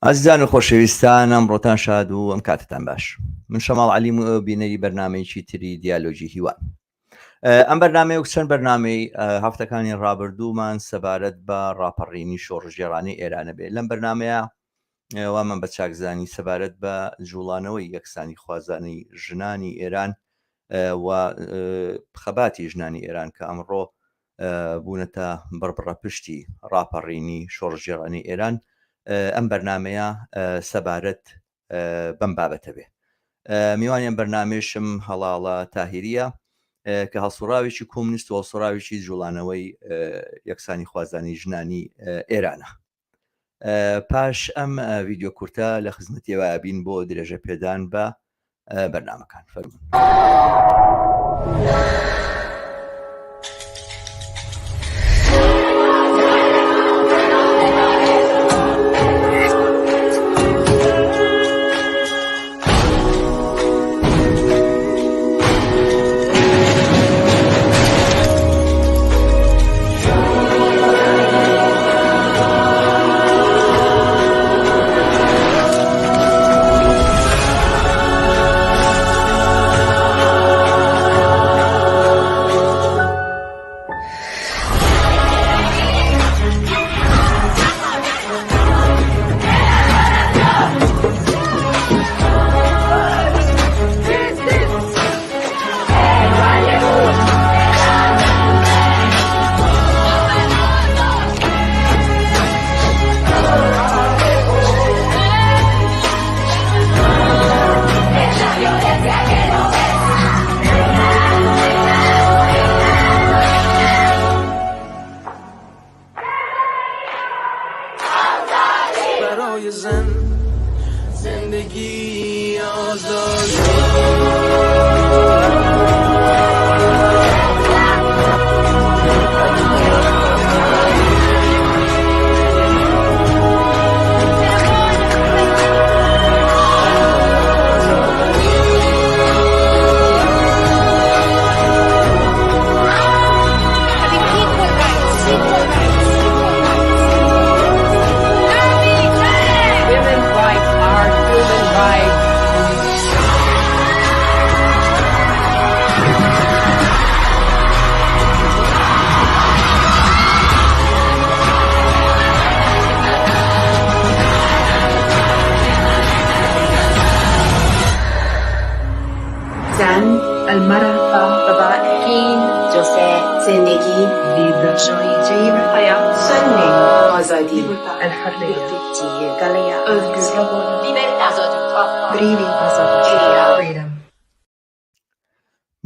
ئازیزان و خۆشەویستان ئەمڕۆتان شاد و ئەم کاتتان باش من شەماڵ عەلیم و ئێوە بینەری بەرنمەیەکی تری دیالۆگی هیوان ئەم بەرنمەیە وەک چەند بەرنمەی هەفتەکانی ڕابردوومان سەبارەت بە ڕاپەڕینی شۆڕشگێڕانی ئێرانە بێ لەم بەرنمەیە وامان بە چاکزانی سەبارەت بە جوڵانەوەی یەکسانی خوازانی ژنانی ئێران و خەباتی ژنانی ئێران کە ئەمڕۆ بوونەتە بڕبڕە پشتی ڕاپەڕینی شۆڕشگێڕانی ئێران ئەم بەرنمەیە سەبارەت بەم بابەتە بێ میوانی ئەم بەرنمەیشم هەڵاڵە تاهیریە کە هەڵسوڕاوێکی کۆمنیست و هەڵسوڕاوێکی جوڵانەوەی یەکسانی خوازانی ژنانی ئێرانە پاش ئەم ڤیدیۆ کورتە لە خزمەتی ئێوە بین بۆ درێژە پێدان بە بەرنامەکان فەرموون.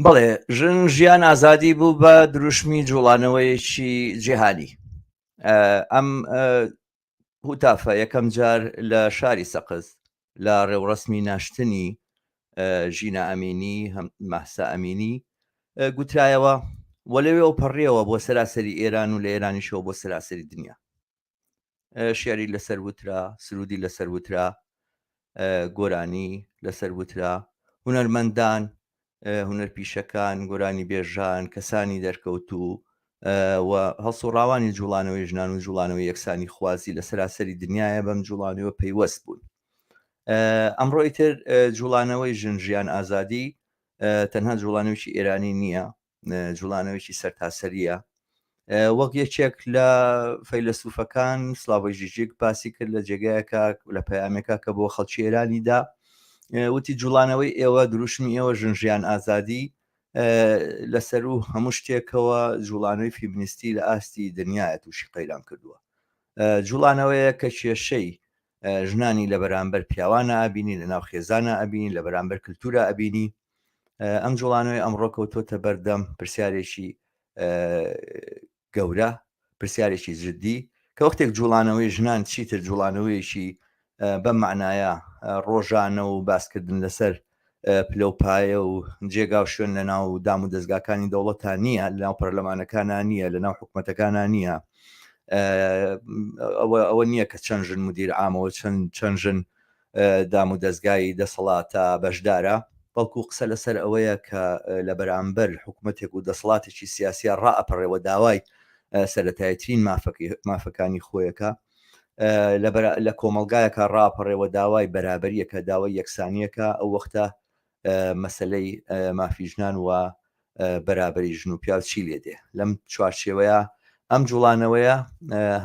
بەڵێ ژن ژیان ئازادی بوو بە دروشمی جوڵانەوەیەکی جیهانی ئەم هوتافە یەکەم جار لە شاری سەقز لە ڕێوڕەسمی ناشتنی ژینا ئەمینی مەهسا ئەمینی گوترایەوە و لەوێەوە پەڕیەوە بۆ سەراسەری ئێران و لە ئێرانیشەوە بۆ سەراسەری دنیا شعری لەسەر وترا سرودی لەسەر وترا گۆرانی لەسەر وترا هونەرمەندان هونەرپیشەکان گۆرانی بێژان کەسانی دەرکەوتوو و هەڵسوڕاوانی جوڵانەوەی ژنان و جوڵانەوەی یەکسانی خوازی لە سەراسەری دنیاە بەم جوڵانەوە پەیوەست بوون ئەمڕۆ ئیتر جوڵانەوەی ژن ژیان ئازادی تەنها جوڵانەوەی ئێرانی نییە جوڵانەوەیکی سەرتاسەریە وەک یەکێک لە فەیلەسوفەکان سلاڤۆی ژیژیک باسی کرد لە جێگایەکە لە پەیامێکا کە بۆ خەڵکی ئێرانی دا وتی جوڵانەوەی ئێوە دروشمی ئێوە ژن ژیان ئازادی لەسەر و هەموو شتێکەوە جوڵانەوەی فیمنیستی لە ئاستی دنیاە تووشی قەیران کردووە جوڵانەوەیە کە کێشەی ژنانی لە بەرامبەر پیاوانە ئەبینی لە ناو خێزانە ئەبینی لە بەرامبەر کللتورە ئەبینی ئەم جوڵانەوەی ئەمڕۆ کەوتۆتە بەردەم پرسیارێکی گەورە پرسیارێکی جددی کە وەختێک جوڵانەوەی ژنان چیتر جوڵانەوەیەکی بەم معنایە ڕۆژانە و باسکردن لەسەر پلە و پایە و جێگا و شوێن لە ناو دام و دەستگاکانی دەوڵەتان نییە لە ناو پەرلەمانەکانە نییە لە ناو حکوومەتەکانە نییە ئەوە ئەوە نییە کە چەند ژن مدیر عامەوە چەند چەند ژن دام و دەستگای دەسەڵاتە بەشدارە بەڵکو قسە لەسەر ئەوەیە کە لە بەرامبەر حکوومەتێک و دەسەڵاتێکی سیاسیە ڕائەپەڕێەوە داوای سەتایترین مافەکانی خۆیەکە. لە کۆمەڵگایەکە ڕاپەڕێ و داوای بەرابەریەکە داوای یەکسانیەکە ئەو وەختە مەسلەی مافی ژنان و بەرابەری ژن و پیاو چی لێ دێ لەم چوارچێوەیە ئەم جوڵانەوەیە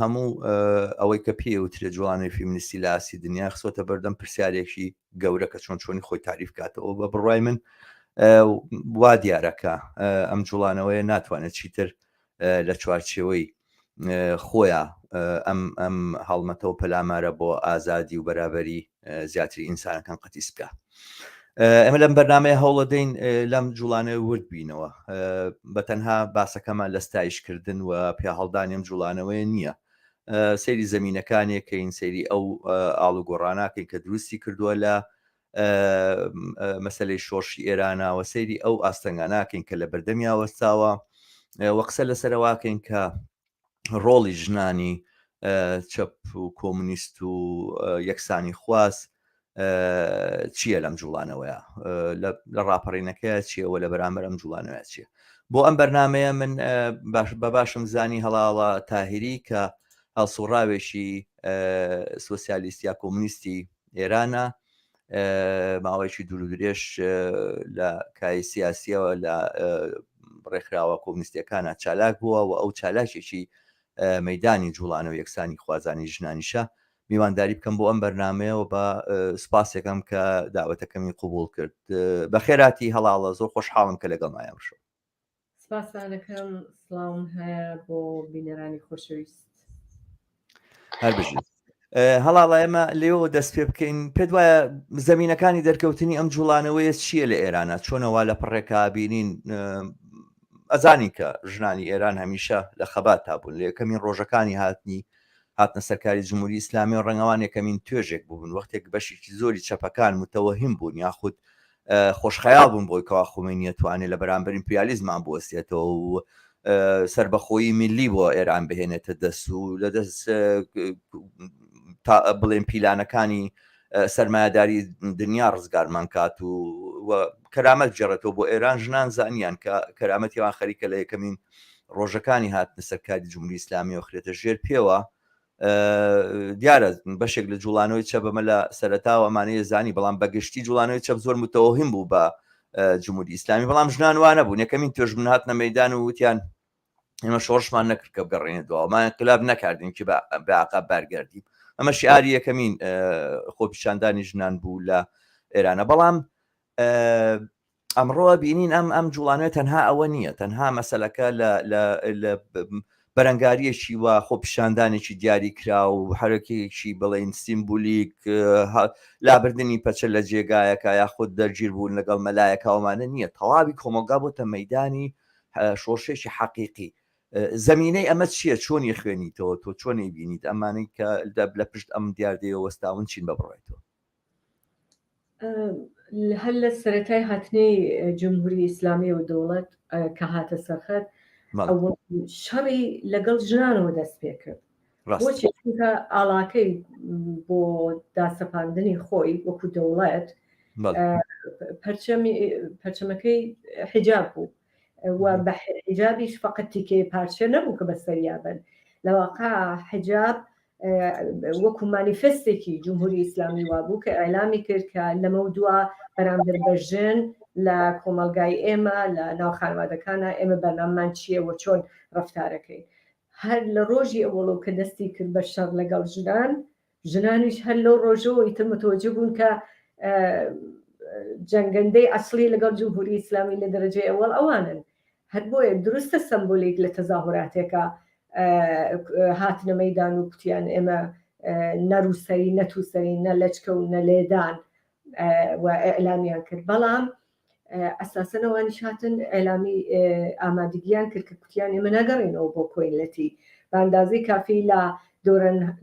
هەموو ئەوەی کە پێ وترێ جوڵانەوەی فیمنیستی لە ئاستی دنیا خسۆتە بەردەم پرسیارێکی گەورە کە چۆن چۆنی خۆی تاریف کاتەوە بە بڕای من وا دیارە کە ئەم جوڵانەوەیە ناتوانێت چیتر لە چوارچێوەی خۆیان ئەم ئەم هەڵمەتە و پەلامارە بۆ ئازادی و بەرابەری زیاتری ئینسانەکان قەتیس بکە ئێمە لەم بەرنمەیە هەوڵەدەین لەم جوڵانە ورد بینەوە بە تەنها باسەکەمان لە ستایشکردن و پیاهەڵدانی ئەم جوڵانەوەیە نییە سەیری زمینەکانێکەین سەیری ئەو ئاڵوگۆڕاناکەین کە دروستی کردووە لە مەسلەی شۆڕشی ئێرانەوە سەیری ئەو ئاستەنگاناکەین کە لە بەردەمیا وەستاوە وە قسە لەسەرەواکەین کە ڕۆڵی ژنانی چەپ و کۆمونیست و یەکسانی خواز چییە لەم جوڵانەوەیە لە ڕاپەڕینەکەی چیەوە لە بەرامبەر ئەم جوڵانەوە چییە بۆ ئەم بەرنمەیە من باش بە باشم زانی هەڵاڵە تاهری کە هەڵسوڕاوێکی سوسیالیست یا کۆمونیستی ئێرانە ماوەیەکی دوور و درێژ لە کای سیاسیەوە لە ڕێکخراوە کۆمنیستیەکانە چالاک بووە و ئەو چالاکێکی مەدانی جوڵانە و یەکسانی خوازانی ژنانیشە میوانداری بکەم بۆ ئەم بەرنمەیەوە بە سپاسێکم کە داوەتەکەمی قوبول کرد بە خێراتی هەڵاڵە زۆر خۆشحاڵم کە لەگەڵ مایەم شۆ سپاستانەکەم سڵاوم هەیە بۆ بینەرانی خۆشەویست. هەر بژیت. هەڵاڵە ئێمە لێەوە دەست پێ بکەین پێت وایە زمینەکانی دەرکەوتنی ئەم جوڵانەوەیە چییە لە ئێرانە چۆنەوە لە پڕێکا بینین ئەزانی کە ژنانی ئێران هەمیشە لە خەبات تا بوون لە یەکەمین ڕۆژەکانی هاتنی هاتنە سەرکاری جمهوری ئیسلامی و ڕەنگەوان یەکەمین توێژێک بوون وەختێک بەشێکی زۆری چەپەکان متەوەهیم بوون یاخود خۆشخەیاڵ بوون بۆی کەوا خومەینی ئەتوانێت لە بەرامبەر ئیمپریالیزمان بوەستێتەوە و سربەخۆیی میللی بۆ ئێران بهێنێتە دەست و لە دەست بڵێن پیلانەکانی سەرمایەداری دنیا ڕزگارمان کات و کەرامەت جێڕێتەوە بۆ ئێران ژنان زانیان کە کەرامەتیوان خەریکە لە یەکەمین ڕۆژەکانی هاتنە سەرکاری جمهوری ئیسلامی و خرێتە ژێر پێوە دیارە بەشێک لە جوڵانەوەی چەپ ئەمە لە سەرەتاوە ئەمانەیە زانی بەڵام بەگشتی جوڵانەوەی چەپ زۆر متەوەهیم بوو بە جمهوری ئیسلامی بەڵام ژنان وانە بوون یەکەمین توێژ من هاتنە مەدان و وتیان ئێمە شۆڕشمان نەکرد کە بگەڕێنێت دواوە ما انقلاب نەکردین که بە عقب برگردیم ئەمە شعاری یەکەمین خۆپیشاندانی ژنان بوو لە ئێرانە بەڵام ئەمڕۆ بینین ئەم ئەم جوڵانەوە تەنها ئەوە نییە تەنها مەسەلەکە لە لە بەرەنگاریەکی و خۆپیشاندانێکی دیاری کرا و حرەکەیەکی بڵین سیمبولیک لابردنی پەچە لە جێگایەکە یاخود دەرگیر بوون لەگەڵ مەلایەکەوەمانە نییە تەواوی کۆمەڵگا بۆتە مەدانی شۆڕشێکی حەقیقی زمینەی ئەمە چییە چۆنی خوێنیتەوە تۆ چۆنی بینیت ئەمانەی کە لە پشت ئەم دیاردەیە وەستاون چین بە بڕێتەوە هەر لە سەرەتای هاتنی جمهوری ئیسلامی و دەوڵەت کە هاتە سەرخەت شەڕی لەگەڵ ژنانەوە دەست پێ کرد بۆچی چونکە ئاڵاکەی بۆ داسەپاندنی خۆی وەکو دەوڵەت پەرچەمەکەی حیجاب بوو و بە حیجابیش فقط تیکەی پارچە نەبوو کە بەسەریا بن لەواقع حیجاب وەکو مانیفستێکی جمهوری ئیسلامی وابوو کە ئەلامی کرد کە لەمە دوا بەرامبەر بە ژن لە کۆمەلگای ئێمە لە ناو خانوادەکانە ئێمە بەرنامەمان چییە و چۆن ڕفتارەکەین هەر لە ڕۆژی ئەوەڵەوە کە دەستی کرد بە شەڕ لەگەڵ ژنان ژنانیش هەر لەو ڕۆژەوە ئیتر متوجه بوون کە جەنگەندەی ئەسڵی لەگەڵ جمهوری ئیسلامی لە دەرەجەی ئەوەڵ ئەوانن هەر بۆیە دروستە سەمبولیک لە تەزاهوراتێکە هاتنە مەدان و کوتیان ئێمە نەروسەری نەتوسەری نە لەچکە و نە لێدان و ئەلامیان کرد بەڵام ئەساسەن ئەوانیش هاتن ئیعلامی ئامادگیان کرد کە کوتیان ئێمە ناگەڕێنەوە بۆ کۆیلەتی بە ئەندازەی کافی لە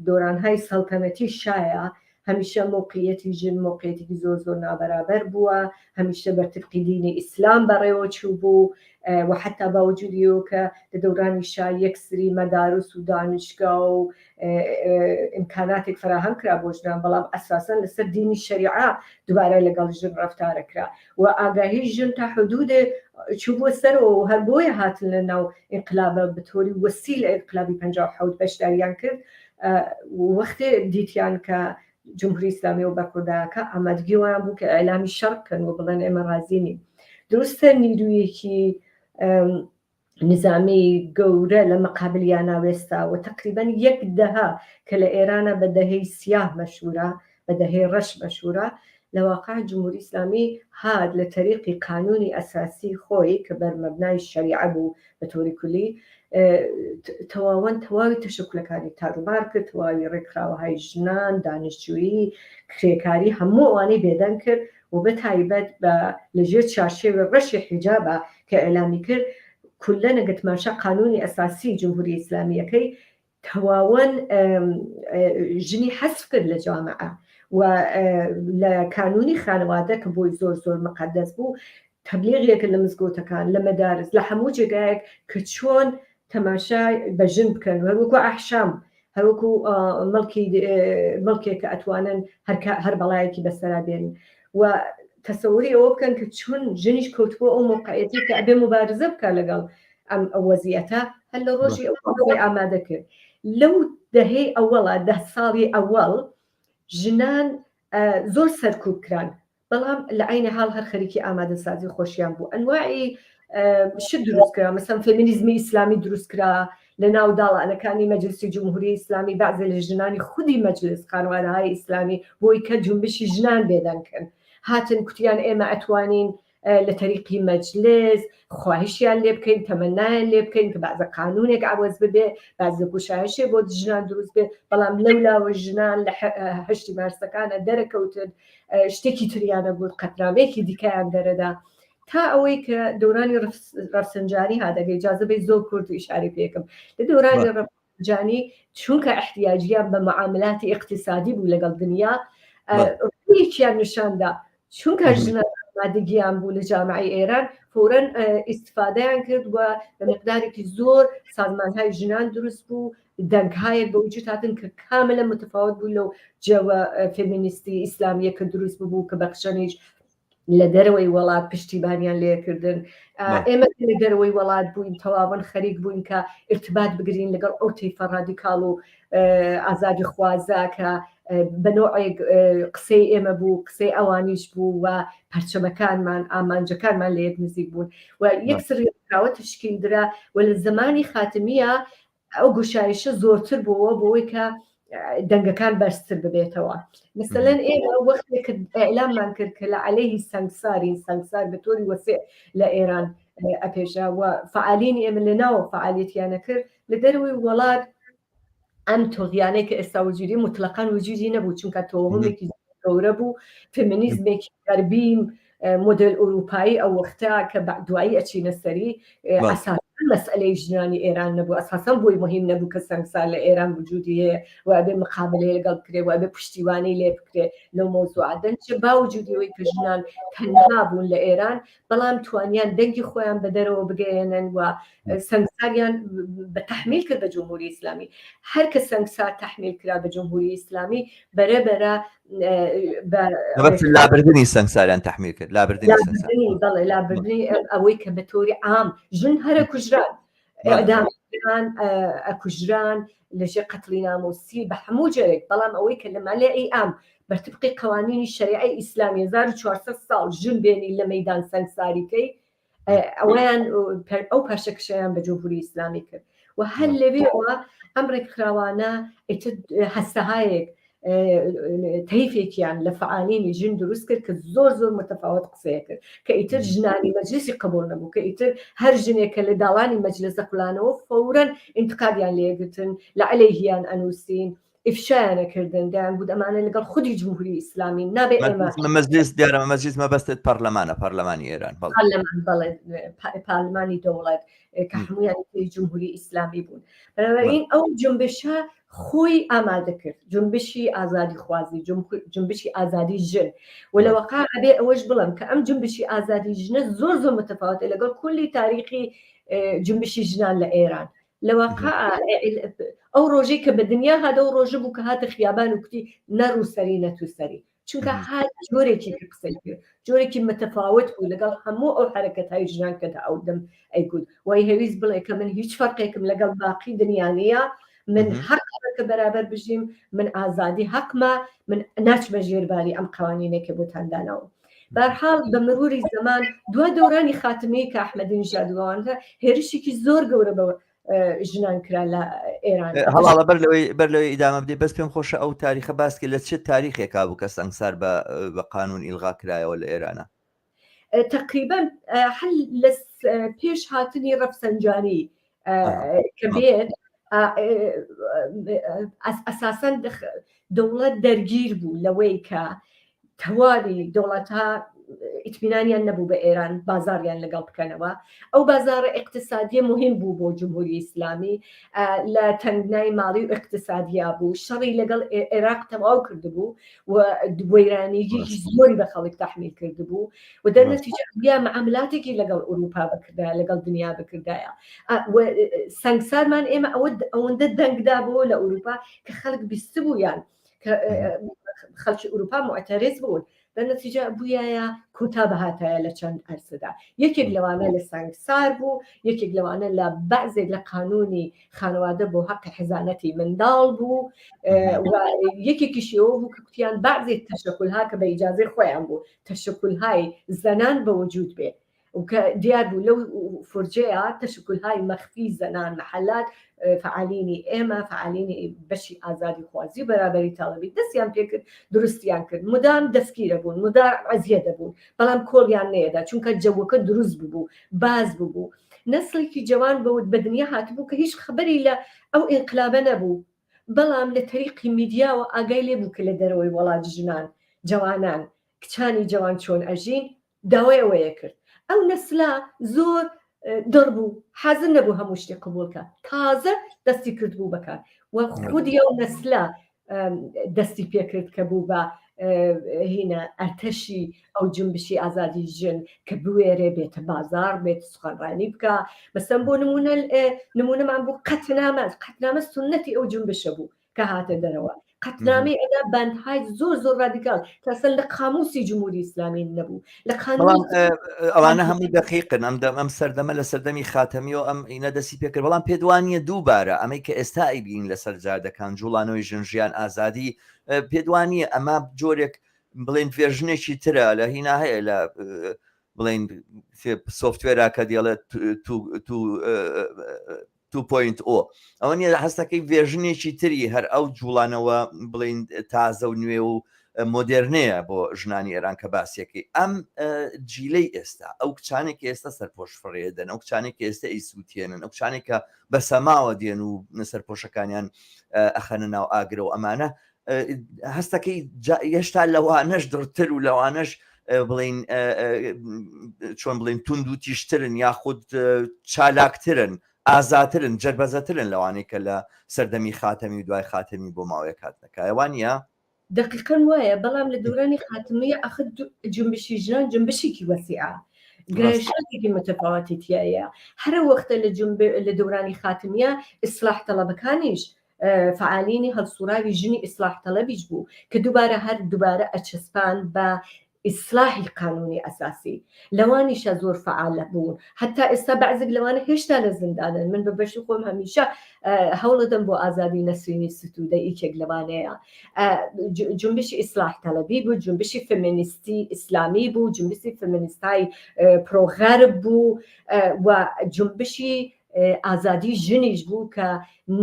دۆرانهای سەڵتەنەتی شایە هەمیشە مۆقعیەتی ژن مۆقعیەتێکی زۆر زۆر نابەرابەر بووە هەمیشە بە تبقی دینی ئیسلام بەڕێوە چوو بوو و حتا باوجودیەوە کە لە دەورانی شا یەکسری مەدارس و دانشگا و ئیمکاناتێک فەراهەم کرا بۆ ژنان بەڵام ئەساسەن لەسەر دینی شەریعە دوبارە لەگەڵ ژن ڕەفتارە کرا و ئاگاهی ژن تا حدودێ چوو سەرەوە و هەر بۆیە هاتن لە ناو ئینقلابە بەتۆری وەسی لە ئینقلابی 57 بەشداریان کرد. وەختێ دیتیان کە جمهوری ئیسلامی و بەرخۆداکە ئامادگی وایان بوو کە ئیعلامی شەڕ بکەن و بڵێن ئێمە ڕازی نین. دروستە نیرویەکی نزامی گەورە لە مقابلیانا وێستا و تەقریبەن یەک دەهە کە لە ئێرانە بە دەهەی سیاه مەشهورە، بە دەهەی ڕەش مەشهورە، لە واقع جمهوری ئیسلامی هات لە تەریقی قانونی ئەساسی خۆی کە بەر مەبنای شەریعە بوو بە تۆری کولی تەواوەن تەواوی تەشەکولەکانی تارومار کرد، تەواوی ڕێکخراوەهای ژنان، دانشجویی، کرێکاری هەموو ئەوانەی بێدەنگ کرد و بە تایبەت بە لە ژێر چارشێوی ڕەشی حیجابا کە ئیعلامی کرد کولەن ئەگەر تماشا قانونی ئەساسی جمهوری ئیسلامیەکەی تەواوەن ژنی حەزف کرد لە جامعە و لە کانونی خانەوادە کە بۆی زۆر زۆر مقدس بوو تەبلیغیەکە لە مزگەوتەکان لە مەدارس لە هەموو جێگایەک کە چۆن تەماشای بە ژن بکەن هەروەکو ئەحشام هەروەکو مەڵکی مەڵکێک کە ئەتوانن هەر بەڵایەکی بەسەرا بێن و تەسەوری ئەوە بکەن کە چون ژنیش کەوتبوو ئەو مۆقعەتی کە ئەبێ مبارزە بکە لەگەڵ ئەم وەزیەتە هەر لە ڕۆژی ئەو خۆی ئامادە کرد لەو دەهەی ئەوەڵە دە ساڵی ئەوەڵ ژنان زۆر سەرکوب کران بەڵام لە عەینی حاڵ هەر خەریکی ئامادەسازی خۆشیان بوو ئەنواعی شت دروست کرا مەسەن فێمینیزمی ئیسلامی دروست کرا لە ناو داڵانەکانی مەجلسی جمهوری ئیسلامی بەعزێ لە ژنانی خودی مەجلس خانوادەهای ئیسلامی بۆی کە جنبشی ژنان بێدەنگ کەن هاتن کوتیان ئێمە ئەتوانین لە تەریقی مەجلس خواهشیان لێ بکەین تەمەنایان لێ بکەین کە بەعزە قانونێک عەوەز ببێ بەعزە گوشایشێ بۆ ژنان دروست بێ بەڵام لەولاوە ژنان لە هەشتی مارسەکانە دەرەکەوتن شتێکی تریانە گوت قەتنامەیەکی دیکەیان دەرەدا تا ئەوەی کە دەورانی ڕەفسنجانی هاتەگە ئیجازە بەی زۆر کورت و ئیشاری پێکم لە دەورانی ڕەفسنجانی چونکە احتیاجیان بە معاملاتی اقتصادی بوو لەگەڵ دنیا ڕوویەکیان نیشاندا چونکە ژنان ئامادەگیان بوو لە جامعەی ئێران فورەن ئیسفادەیان کرد و بە مقدارێکی زۆر سازمانهای ژنان دروست بوو دەنگهایەک بە وجود هاتن کە کاملا متفاوت بوو لەو جەوە فێمینیستی ئیسلامیە کە دروست ببوو کە بەخشەنیش لە دەرەوەی وڵات پشتیبانیان لێکردن ئێمە لە دەرەوەی وڵات بووین تەواوەن خەریک بووین کە ارتباط بگرین لەگەڵ ئەو تەیفە ڕادیکاڵ و ئازادی خوازە کە بە نەوعێک قسەی ئێمە بوو قسەی ئەوانیش بوو و پەرچەمەکانمان ئامانجەکانمان لە یەک نزیک بوون و یەک سڕیکراوە تشکیل درا و لە زمانی خاتمیە ئەو گوشایشە زۆرتر بووەوە بۆی کە دەنگەکان بەرزتر ببێتەوە مثلەن ئێمە وەختێک ئیعلاممان کرد کە لە عەلەیهی سەنگسارین سەنگسار بە تۆری وەسێ لە ئێران ئەپێشا و فعالینی ئێمە لە ناوە فعالیەتیانە کرد لە دەرەوەی وڵات ئەم تۆغیانەی کە ئێستا وجودی مطلقاً وجودی نەبوو چونکە تۆهمێکی گەورە بوو فێمینیزمێکی غەربی مۆدێل ئورووپایی ئەو وەختە کە دوایی ئەچینە سەری ئەساسەن مەسئەلەی ژنانی ئێران نەبوو ئەساسەن بۆی مهم نەبوو کە سەنگسار لە ئێران وجودی هەیە و ئەبێ مقابلەی لەگەڵ بکرێ و ئەبێ پشتیوانی لێ بکرێ لەو مەوزوعە دەنچە باوجودی ئەوەی کە ژنان تەنها بوون لە ئێران بەڵام توانیان دەنگی خۆیان بە دەرەوە بگەیەنن و سەنگساریان بە تەحمیل کرد بە جمهوری ئیسلامی هەر کە سەنگسار تەحمیل کرا بە جمهوری ئیسلامی بەرە بەرە لابردنی سەنگساریان تەحمیل کرد لابردنی بەڵێ لابردنی ئەوەی کە بە تۆری عام ژن هەرە کوژران ئەدام ئەکوژران لەژێر قەتڵی ناموسی بە هەموو جۆرێک بەڵام ئەوەی کە لە مەلەئی عام بە تبقی قوانینی شەریعەی ئیسلامی 1400 ساڵ ژن بێنی لە مەیدان سەنگساریکەی ئەویان ئەو پاشەکشەیان بە جمهوری ئیسلامی کرد و هەر لەوێەوە ئەم ڕێکخراوانە ئیتر هەستەهایەک تەیفێکیان لە فعالینی ژن دروست کرد کە زۆر زۆر متفاوت قسەیە کرد کە ئیتر ژنانی مەجلسی قبول نەبوو کە ئیتر هەر ژنێک کە لە داڵانی مەجلس دەخولانەوە فەورەن ئینتقادیان لێگرتن لە عەلەیهیان ئەنووسین ئیفشایانە کردن دەیان گوت ئەمانە لەگەڵ خودی جمهوری ئیسلامی نابێ ئێمە مەجلس دیارە مەجلس مەبەستت پەرلەمانە پەرلەمانی ئێران پەرلەمان بەڵێ پارلمانی دەوڵەت کە هەمویان جمهوری ئیسلامی بوون بەنابەرین ئەو جنبشە خۆی ئامادە کرد جنبشی ئازادی خوازی جنبشی ئازادی ژن و لە وەقا ئەبێ ئەوەش بڵم کە ئەم جنبشی ئازادی ژنە زۆر زۆر متفاوتە لەگەڵ کولی تاریخی جنبشی ژنان لە ئێران لە واقع ئەو ڕۆژەی کە بە دنیا هات ئەو ڕۆژە بوو کە هاتە خیابان و کوتی نەڕووسەری نەتووسەری چونکە هات جۆرێکی کە قسەی کرد جۆرێکی متفاوت بوو لەگەڵ هەموو ئەو حرەکەتای ژنان کە تا ئەو دەم ئەیگوت وای هەویست بڵێ کە من هیچ فەرقێکم لەگەڵ باقی دنیا نییە. من حەقمە کە بەرابەر بژیم، من ئازادی حەقمە، من ناچمە ژێرباری ئەم قوانینەی کە بۆتان داناوم. بەرحاڵ بە مروری زەمان دوا دەورانی خاتمی کە ئەحمەدی نژاد وانە هێرشێکی زۆر گەورە بە ژنان کرا لە ئێران. هەڵاڵە بەر لەوەی بەر لەوەی ئیدامە بدەی بەس پێم خۆشە ئەو تاریخە باس کە لە چ تاریخێکا بوو کە سەنگسار بە بە قانون ئیلغا کرایەوە لە ئێرانە؟ تقریبا هەل لە پێش هاتنی ڕەفسەنجانی کە بێت ئەساسەن دەوڵەت دەرگیر بوو لەوەی کە تەواوی دەوڵەتە ئیتمینانیان نەبوو بە ئێران بازاریان لەگەڵ بکەنەوە ئەو بازارە اقتصادیە مهم بوو بۆ جمهوری ئیسلامی لە تەنگنای ماڵی و اقتصادیا بوو شەڕی لەگەڵ عێراق تەواو کردبوو و وەیرانییەکی زۆری بە خەڵک تەحمیل کردبوو و دەرنەتیجە یا معاملاتێکی لەگەڵ ئەوروپا بکردایە لەگەڵ دنیا بکردایە سەنگسارمان ئێمە ئەوە ئەوەندە دەنگدا بۆ لە ئەوروپا کە خەڵک بیستبوویان کە خەڵکی ئەوروپا معتەرز بوون بە نەتیجە بووایە کۆتا بەهاتایە لە چەند ئەرسەدا یەکێک لەوانە لە سەنگسار بوو یەکێک لەوانە لە بەعزێک لە قانونی خانەوادە بۆ حەقی حزانەتی منداڵ بوو و یەکێکیشی ئەوە بوو کە کوتیان بەعزێک تەشەکولها کە بە ئیجازەی خۆیان بوو تەشەکولهای زەنان بە وجود بێ و کە دیار بوو لەو فرجەیە تەشکولهای مەخفی زەنان محلات فعالینی ئێمە فعالینی بەشی ئازادی خوازی و بەرابەری تاڵەبی دەستیان پێکرد دروستیان کرد مدام دەستگیرە بوون مدام ئەزیە دەبوون بەڵام کۆڵیان نەیەدا چونکە جەوەکە دروست ببوو باز ببوو نەسڵێکی جەوان بە دنیا هاتبوو کە هیچ خەبەری لە ئەو ئینقلابە نەبوو بەڵام لە تەریقی میدیاوە ئاگای لێ بوو کە لە دەرەوەی وەڵات ژنان جەوانان کچانی جەوان چۆن ئەژین داوای ئەوەیە کرد ئەو نەسلە زۆر دڕ بوو حازر نەبوو هەموو شتێک قبوڵ کە تازە دەستی کرد بوو بەکار و خودی ئەو نەسلە دەستی پێکرد کە بوو بە هینە ئەرتەشی ئەو جنبشی ئازادی ژن کە بوێرێ بێتە بازار بێت سوخەنڕانی بکە مەسەن بۆ نمونە نمونەمان بوو قەتنامە قەتنامە سنەتی ئەو جنبشە بوو کە هاتە دەرەوە قەتنامەی ئەدا بەندهای زۆر زۆر ڕادیکال کە ئەسەن لە قاموسی جمهوری ئیسلامی نەبوو لە قانون ئەوانە هەموو دقیقن ئەم دەم ئەم سەردەمە لە سەردەمی خاتەمی و ئەم ئینە دەستی پێکرد بەڵام پێدوانیە دووبارە ئەمەی کە ئێستا ئەیبین لەسەر جادەکان جوڵانەوەی ژن ژیان ئازادی پێدوانیە ئەمە جۆرێک بڵێن version ێکی ترە لە هینا هەیە لە بڵێن software ا کە دێڵێت two 2.0 ئەوە نیە هەستەکەی version ێکی تری هەر ئەو جوڵانەوە بڵین تازە و نوێ و مۆدێرنەیە بۆ ژنانی ئێران کە باسیەکەی ئەم جیلەی ئێستا ئەو کچانێک ئێستا سەرپۆش فڕێدەن ئەو کچانێک ئێستا ئەیسووتێنن ئەو کچانێک کە بە سەماوە دێن و سەرپۆشەکانیان ئەخەنە ناو ئاگرە و ئەمانە هەستەکەی هێشتا لەوانەش دڕتر و لەوانەش بڵین چۆن بڵین تونند و تیشترن یاخود چالاکترن ئازاترن جەربەزەترن لەوانەی کە لە سەردەمی خاتەمی و دوای خاتەمی بۆ ماوەیەک هاتنەکایە وانە؟ دقیقا وایە بەڵام لە دورانی خاتمی ئەخ جنبشی ژنان جنبشێکی وەسیعە گرایشاتێکی متەفاوەتی تایە هەرە وەختە لە جنب لە دورانی خاتمیە ئیسلاح تەڵەبەکانیش فعالینی هەڵسوڕاوی ژنی ئیسلاح تەڵەبیش بوو کە دووبارە هەر دووبارە ئەچەسپان بە ئیسلاحی قانونی ئەساسی لەوانیشە زۆر فعالە بوون حتا ئێستا بەعزێک لەوانە هێشتا لە زیندانن من بە بەشی خۆم هەمیشە هەوڵەدەم بۆ ئازادی نەسرینی ستوودە یەکێک لەوانەیە جنبشی ئیسلاح تەلەبی بوو جنبشی فێمینیستی ئیسلامی بوو جنبشی فێمینیستای پرۆغەرب بوو و جنبشی ئازادی ژنیش بوو کە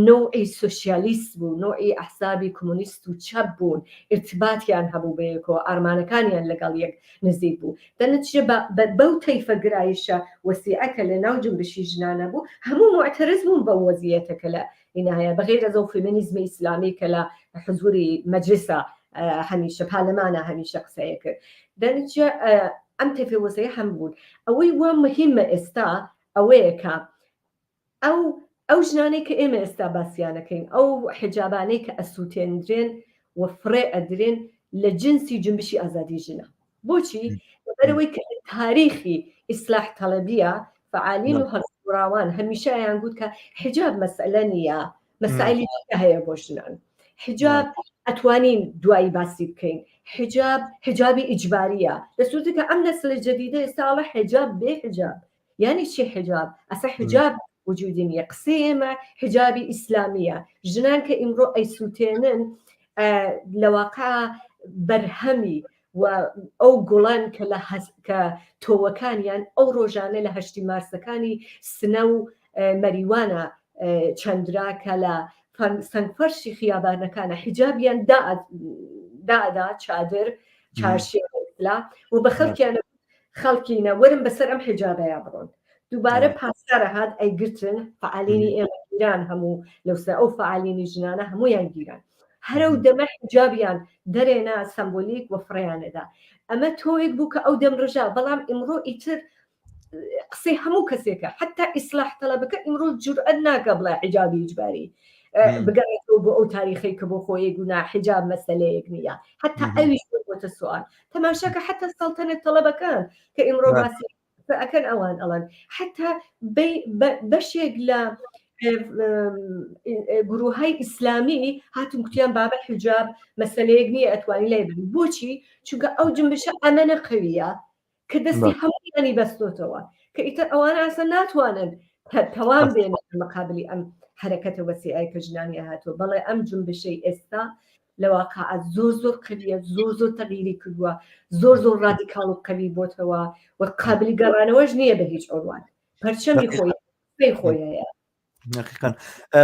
نەوعی سۆسیالیست بوو، نەوعی ئەحزابی کۆمۆنیست و چەپ بوون، ئیرتباتیان هەبوو بەیەکەوە، ئارمانەکانیان لەگەڵ یەک نزیک بوو. دەرنەتیجە بە بەو تەیفە گرایشە وەسیعە کە لە ناو جونبشی ژنانە بوو، هەموو موعتەرز بوون بەو وەزیەتە کە لە ئینا هەیە، بە غەیر ئەز ئەو فێمینیزمی ئیسلامی کە لە حزوری مەجلسا هەمیشە پارلەمانا هەمیشە قسەیە کرد. دەرنەتیجە ئەم تەیفە وەسیعە هەم بوون. ئەوەی وا مهمە ئێستا ئەوەیە کە ئەو ئەو ژنانەی کە ئێمە ئێستا باسیانەکەین ئەو حجابانەی کە ئەسووتێندرێن و فڕێ ئەدرێن لە جنسی جنبشی ئازادی ژنە بۆچی لەبەرەوەی کە تاریخی ئیسلاح تەڵەبیە فعالین و هەڵسوڕاوان هەمیشە ئەیان گوت کە حجاب مەسئلە نییە مەسائلی دیکە هەیە بۆ ژنان حجاب ئەتوانین دوایی باسی بکەین حجاب حجابی ئیجباریە لە سوورتێکە ئەم نەسلە جدیدە ئێستا ئەڵێ حجاب بێ حجاب یانی چی حجاب ئەسە حجاب وجودی نییە قسەی ئێمە حجابی ئیسلامیە ژنان کە ئیمڕۆ ئەیسووتێنن لە واقع بەرهەمی و ئەو گوڵەن کە لە کە تۆوەکانیان ئەو ڕۆژانە لە هەشتی مارسەکانی سنە و مەریوانە چەندرا کە لە سەنگفەرشی خیابانەکانە حیجابیان دادا چادر چارشێ و بە خەڵکیان خەڵکینە وەرن بەسەر ئەم حیجابەیا بڕۆن دووبارە پاسدارە هات ئەیگرتن فعالینی ئێمە گیران هەموو لەوسە ئەو فعالینی ژنانە هەمویان گیران هەرەو دەمە حیجابیان دەرێنا سەمبولیک و فڕیانەدا ئەمە تۆیەک بوو کە ئەو دەم ڕژا بەڵام ئیمڕۆ ئیتر قسەی هەموو کەسێکە حتا ئیسلاح تەلەبەکە ئیمڕۆ جورئەت ناکە بڵێ حیجابی ئیجباری بگەڕێتەوە بۆ ئەو تاریخەی کە بۆ خۆی گونا حیجاب مەسەلەیەک نییە حتا ئەویش بۆتە سوال تەماشاکە حتا سەڵتەنەت تەڵەبەکان کە ئیمڕۆ باسی ئەکەن ئەوان ئەڵەن حتا بەشێک لە گروهای ئیسلامی هاتن کوتیان بابە حجاب مەسلەیەک نییە ئەتوانی لای بن بۆچی چونکە ئەو جنبشە ئەمەنە قەویە کە دەستی هەموویانی بەستۆتەوە کە ئیتر ئەوانە ئاسە ناتوانن تەوام بێن مقابلی ئەم حرەکەتە وەسیعەی کە ژنانی هاتووە بەڵێ ئەم جنبشەی ئێستا لە واقع زۆر زۆر قویە زۆر زۆر تەغیری کردووە زۆر زۆر ڕادیکاڵ و قوی بۆتەوە و قابلی گەڕانەوەش نییە بە هیچ عنوان پەرچەمی خۆی خۆی هەیە دەقیقەن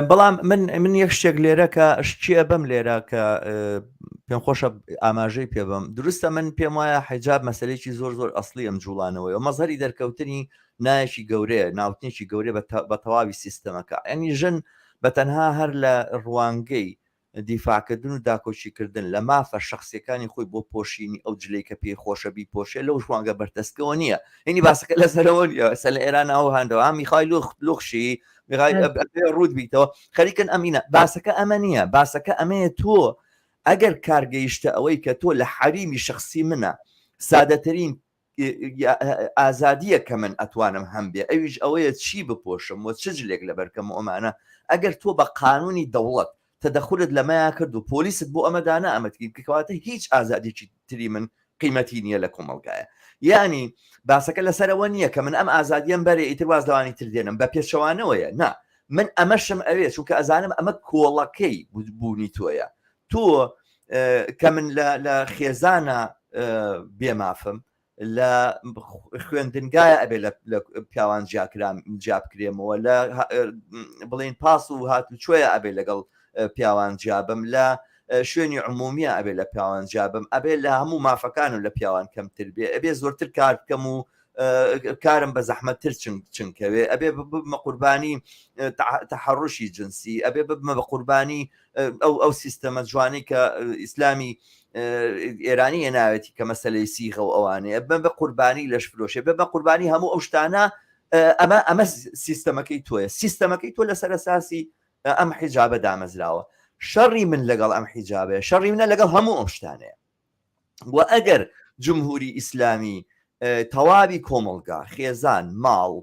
بەڵام من من یەک شتێک لێرە کە شتیە بەم لێرە کە پێم خۆشە ئاماژەی پێ بم دروستە من پێم وایە حیجاب مەسلێکی زۆر زۆر ئەسلی ئەم جوڵانەوەی و مەزهری دەرکەوتنی نایەکی گەورەیە ناوتنێکی گەورە بە تەواوی سیستەمەکە ئەنی ژن بە تەنها هەر لە ڕوانگەی دیفاعکردن و داکۆکیکردن لە مافە شەخسیەکانی خۆی بۆ پۆشینی ئەو جلەی کە پێی خۆشە بیپۆشێ لەو ژوانگە بەرتەسکەوە نییە هینی باسەکە لەسەرەوە نییە ئێستا لە ئێران ئەو هەندەوە میخای لوخ لوخشی میخای ڕوت بیتەوە خەریکن ئەمینە باسەکە ئەمە نییە باسەکە ئەمەیە تۆ ئەگەر کار گەیشتە ئەوەی کە تۆ لە حەریمی شخصی منە سادەترین ئازادیە کە من ئەتوانم هەم بێ ئەویش ئەوەیە چی بپۆشم و چ جلێک لەبەرکەم و ئەمانە ئەگەر تۆ بە قانونی دەوڵەت تەدەخولت لەمەیا کرد و پۆلیست بۆ ئەمە دانا ئەمەت کەواتە هیچ ئازادیکی تری من قیمەتی نییە لە کۆمەڵگایە یعنی باسەکە لەسەرەوە نییە کە من ئەم ئازادیەم بەرێ ئیتر واز لەوانی تر دێنم بە پێچەوانەوەیە نا من ئەمەشم ئەوێ چونکە ئەزانم ئەمە کۆڵەکەی بوونی تۆیە تۆ کە من لە خێزانە بێمافم لە خوێندنگایە ئەبێ لە پیاوان جیاکرام جیابکرێمەوە لە بڵین پاس و هات و چۆیە ئەبێ لەگەڵ پیاوان جیابم لە شوێنی عمومیە ئەبێ لە پیاوان جیابم ئەبێ لە هەموو مافەکان و لە پیاوان کەمتر بێ ئەبێ زۆرتر کار بکەم و کارم بە زەحمەتتر چنکەوێ ئەبێ ببمە قوربانی تەحەڕوشی جنسی ئەبێ ببمە بە قوربانی ئەو ئەو سیستەمە جوانەی کە ئیسلامی ئێرانی هێناوێتی کە مەسلەی سیغە و ئەوانەیە بم بە قوربانی لەش فرۆشێ بە بە قوربانی هەموو ئەو شتانە ئەمە ئەمە سیستەمەکەی تۆیە سیستەمەکەی تۆ لەسەر ئەساسی ئەم حیجابە دامەزراوە شەڕی من لەگەڵ ئەم حیجابەیە شەڕی منە لەگەڵ هەموو ئەم شتانەیە و ئەگەر جمهوری ئیسلامی تەواوی کۆمەڵگا، خێزان، ماڵ،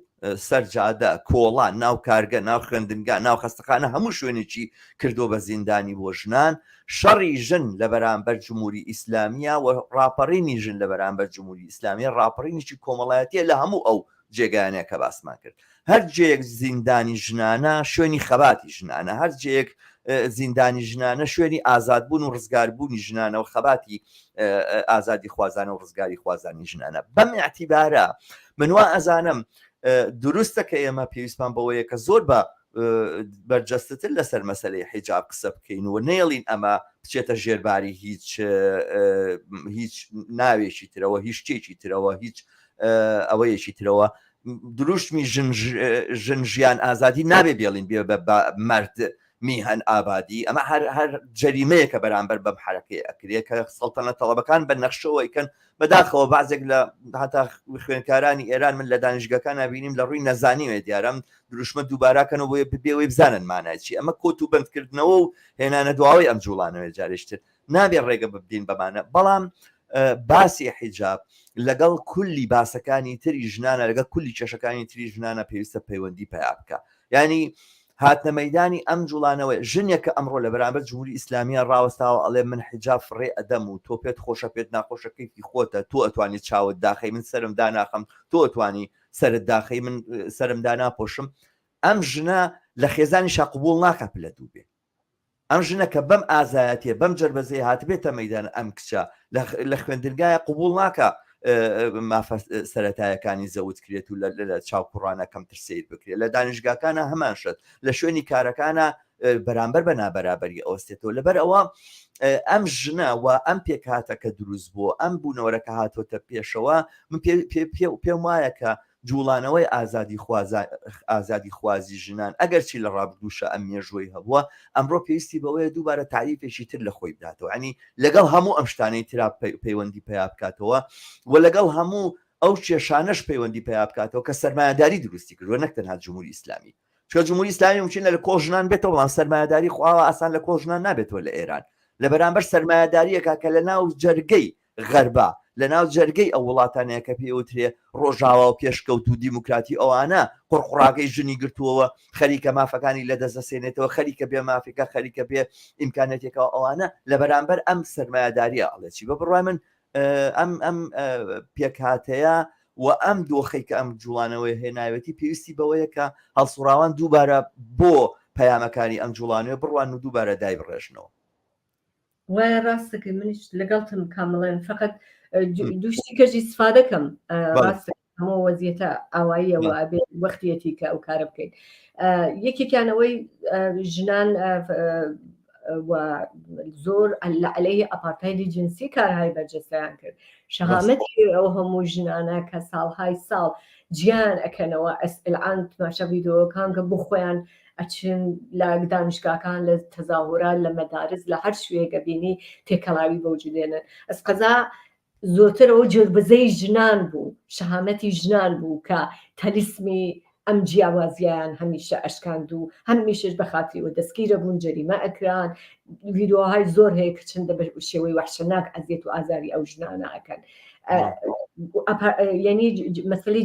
سەر جادە، کۆڵان، ناو کارگە، ناو خوێندنگا، ناو خەستەخانە هەموو شوێنێکی کردووە بە زیندانی بۆ ژنان، شەڕی ژن لە بەرامبەر جمهوری ئیسلامیە و ڕاپەڕینی ژن لە بەرامبەر جمهوری ئیسلامیە ڕاپەڕینێکی کۆمەڵایەتیە لە هەموو ئەو جێگایانەیە کە باسمان کرد. هەر جێیەک زیندانی ژنانە شوێنی خەباتی ژنانە، هەر جێیەک زیندانی ژنانە شوێنی ئازادبوون و ڕزگاربوونی ژنانە و خەباتی ئازادی خوازانە و ڕزگاری خوازانی ژنانە. بەم ئیعتیبارە من وا ئەزانم دروستە کە ئێمە پێویستمان بەوەیە کە زۆر بە بەرجەستەتر لەسەر مەسەلەی حیجاب قسە بکەین و نەیەڵین ئەمە بچێتە ژێرباری هیچ هیچ ناوێکی ترەوە هیچ شتێکی ترەوە هیچ ئەوەیەکی ترەوە دروشمی ژن ژن ژیان ئازادی نابێ بێڵین بێ بە مەرد میهەن ئابادی ئەمە هەر هەر جەریمەیەکە بەرامبەر بەم حرەکەی ئەکرێ کە سەڵتەنە تەڵەبەکان بە نەخشەوە ئەیکەن بەداخەوە بەعزێک لە هەتا خوێندکارانی ئێران من لە دانیشگەکان نبینیم لە ڕووی نەزانیوێ دیارم دروشمە دووباراکەنەوە بۆیە بێەوەی بزانن مانای چی ئەمە کۆت و بەندکردنەوە و هێنانە دواوەی ئەم جوڵانەوەی جارێشتر نابێ ڕێگە ببدین بەمانە بەڵام باسی حیجاب لەگەڵ کولی باسەکانی تری ژنانە لەگەڵ کولی کێشەکانی تری ژنانە پێویستە پەیوەندی پیا بکە ینی هاتنە مەدانی ئەم جوڵانەوەی ژنێک کە ئەمڕۆ لە بەرامبەر جمهوری ئیسلامیە ڕاوەستاوە ئەڵێ من حیجاب فڕێ ئەدەم و تۆ پێت خۆشە پێت ناخۆشە کەیفی خۆتە تۆ ئەتوانی چاوت داخەی من سەرم داناخەم تۆ ئەتوانی سەرت داخەی من سەرم داناپۆشم. ئەم ژنە لە خێزانیشا قبوڵ ناکا پلە دوو بێ. ئەم ژنە کە بەم ئازایەتیە بەم جەربەزەی هاتبێتە مەیدان ئەم کچە لە خوێندنگایە قبوڵ ناکا مافە سەرەتایەکانی زەوت کرێت و لە چاو کوڕانە کەمتر سیر بکرێت لە دانیشگاکانە هەمان شت لە شوێنی کارەکانە بەرامبەر بە نابەرابەری ئەوەستێتەوە لەبەر ئەوە ئەم ژنە و ئەم پێکهاتە کە دروست بووە ئەم بوونەوەرەکە هاتووەتە پێشەوە من پێم وایە کە جوڵانەوەی ئازادیخوازی ژنان ئەگەرچی لە ڕابردووشا ئەم مێژووەی هەبووە، ئەمڕۆ پێویستی بەوەیە دووبارە تاریفێکی تر لە خۆی بداتەوە، یانی لەگەڵ هەموو ئەم شتانەی ترا پەیوەندی پەیا بکاتەوە و لەگەڵ هەموو ئەو کێشانەش پەیوەندی پەیا بکاتەوە کە سەرمایەداری دروستی کردووە نەک تەنها جمهوری ئیسلامی. چونکە جمهوری ئیسلامی ممکنە لە کۆڵ ژنان بێتەوە بەڵام سەرمایەداری خۆ ئاوا ئاسان لە کۆڵ ژنان نابێتەوە لە ئێران لە بەرامبەر سەرمایەداریەکە کە لە ناو جەرگەی غەربە، لە ناو جەرگەی ئەو وڵاتانەیە کە پێی ئەوترێ ڕۆژاوا و پێشکەوتوو و دیموکراتی ئەوانە قوڕقوڕاکەی ژنی گرتووەوە خەریکە مافەکانی لە دەست دەسێنێتەوە خەریکە بێ مافێکە خەریکە بێ ئیمکانێتێکەوە ئەوانە لە بەرامبەر ئەم سەرمایەداریە ئەڵێ چی بە بڕوای من ئەم ئەم پێکهاتەیە و ئەم دۆخەی کە ئەم جوڵانەوەی هێناوێتی پێویستی بەوەیە کە هەڵسوڕاوان دووبارە بۆ پەیامەکانی ئەم جوڵانەوە بڕوان و دووبارە دایبڕێژنەوە. وایە ڕاست دەکەی منیش لەگەڵتم کامڵێن فقط دوو شتی کەش ئیسفادە کەم ڕاست هەموو وەزیەتە ئاواییەوە ئەبێ وەختیەتی کە ئەو کارە بکەین یەکێکیان ئەوەی ژنان و زۆر لە عەلەیهی ئاپارتایدی جنسی کارهای بەرجەستەیان کرد شەهامەتی ئەو هەموو ژنانە کە ساڵهای ساڵ جیان ئەکەنەوە ئەلعان تماشا ڤیدۆکان کە بۆ خۆیان ئەچن لە دانیشگاکان لە تەزاهورات لە مەدارس لە هەر شوێک ئەبینی تێکەڵاوی بەوجود دێنن ئەس قەزا زۆرتر ئەو جربزەی ژنان بوو شەهامەتی ژنان بوو کە تەلیسمی ئەم جیاوازیان هەمیشە ئەشکاند و هەمیشەش بە خاتری و دەستگیرە بوون جەریمە ئەکران ڤیدیۆهای زۆر هەیە کە چەندە بە شێوەی وەحشەناک ئەزیەت و ئازاری ئەو ژنانە ئەکەن یعنی مەسەلەی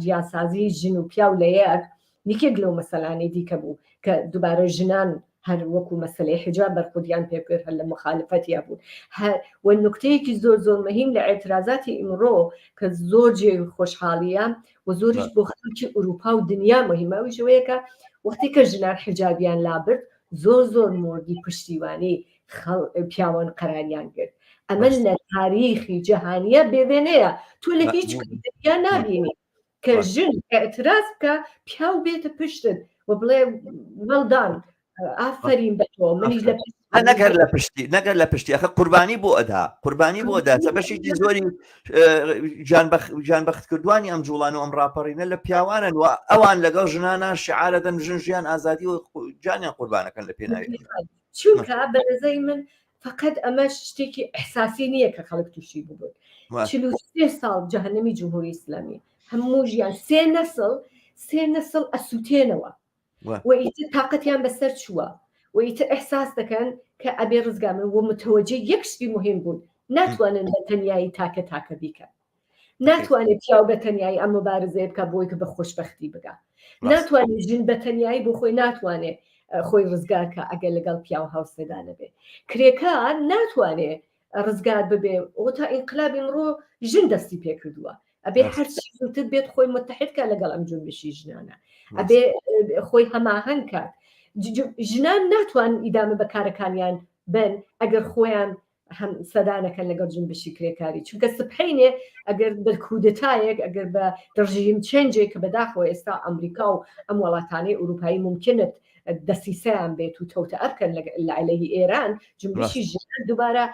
جیاسازی ژن و پیاو لە یەک یەکێک لەو مەسەلانەی دیکە بوو کە دووبارە ژنان هەر وەکو مەسەلەی حیجاب بەرخودیان پێ کرد هەر لە مخالفەتیا بوون هەر و نوکتەیەکی زۆر زۆر مهم لە ئێعترازاتی ئیمڕۆ کە زۆر جێ خۆشحاڵیە و زۆریش بۆ خەڵکی ئوروپا و دنیا مهمە ئەویش ئەوەیە کە وەختی کە ژنان حیجابیان لابرد زۆر زۆر مۆردی پشتیوانی پیاوان قەراریان گرت ئەمە لە تاریخی جەهانیە بێوێنەیە تۆ لە هیچ دنیا نابینی کە ژن ئیعتراز بکە پیاو بێتە پشتت و بڵێ وەڵدان ئافرین بە تۆ منیش لە نەگەر لە پشتی نەگەر لە پشتی ئەخە قوربانی بۆ ئەدا قوربانی بۆ ئەدا چە بەشێکی زۆری گیان بەختکردوانی ئەم جوڵان و ئەم ڕاپەڕینە لە پیاوانن و ئەوان لەگەڵ ژنانە شعارەدەن ژن ژیان ئازادی و گیانیان قوربانەکەن لە پێناوی چونکە بە نەزەری من فقط ئەمە شتێکی ئەحساسی نییە کە خەڵک تووشی ببوون 43 ساڵ جەهنمی جمهوری ئیسلامی هەموو ژیان سێ نەسڵ سێ نەسڵ ئەسووتێنەوە و ئیتر تااقەتیان بەسەر چووە و ئیتر ئەحساس دەکەن کە ئەبێ ڕزگار و متەوەجێ یەک شتی مهم بوون ناتوانن بە تەنیایی تاکە تاکە بیکەن ناتوانێت پیاو بە تەنیایی ئەم مبارزەیە بکە بۆی کە بە خۆشببختی بگا ناتوانێت ژن بە تەنیایی بۆ خۆی ناتوانێت خۆی ڕزگار کە ئەگەر لەگەڵ پیاو هاوسەدا نەبێ کرێکار ناتوانێ ڕزگار ببێ ئەو تا ئینقلاب ئیمڕۆ ژن دەستی پێکردووە ئەبێ هەرچی زووتر بێت خۆی متحد کە لەگەڵ ئەم جونبشی ژنانە ئەبێ خۆی هەماهەنگ کات ژنان ناتوان ئیدامە بە کارەکانیان بن ئەگەر خۆیان هەم سەدا نەکەن لەگەڵ جونبشی کرێکاری چونکە سبحینێ ئەگەر بە کودەتایەک ئەگەر بە regime change ێک کە بەداخەوە ئێستا ئەمریکا و ئەم وڵاتانەی ئەوروپایی ممکنت دەسیسەیان بێت و تەوتە بکەن لە عەلەیهی ئێران جنبشی ژنان دووبارە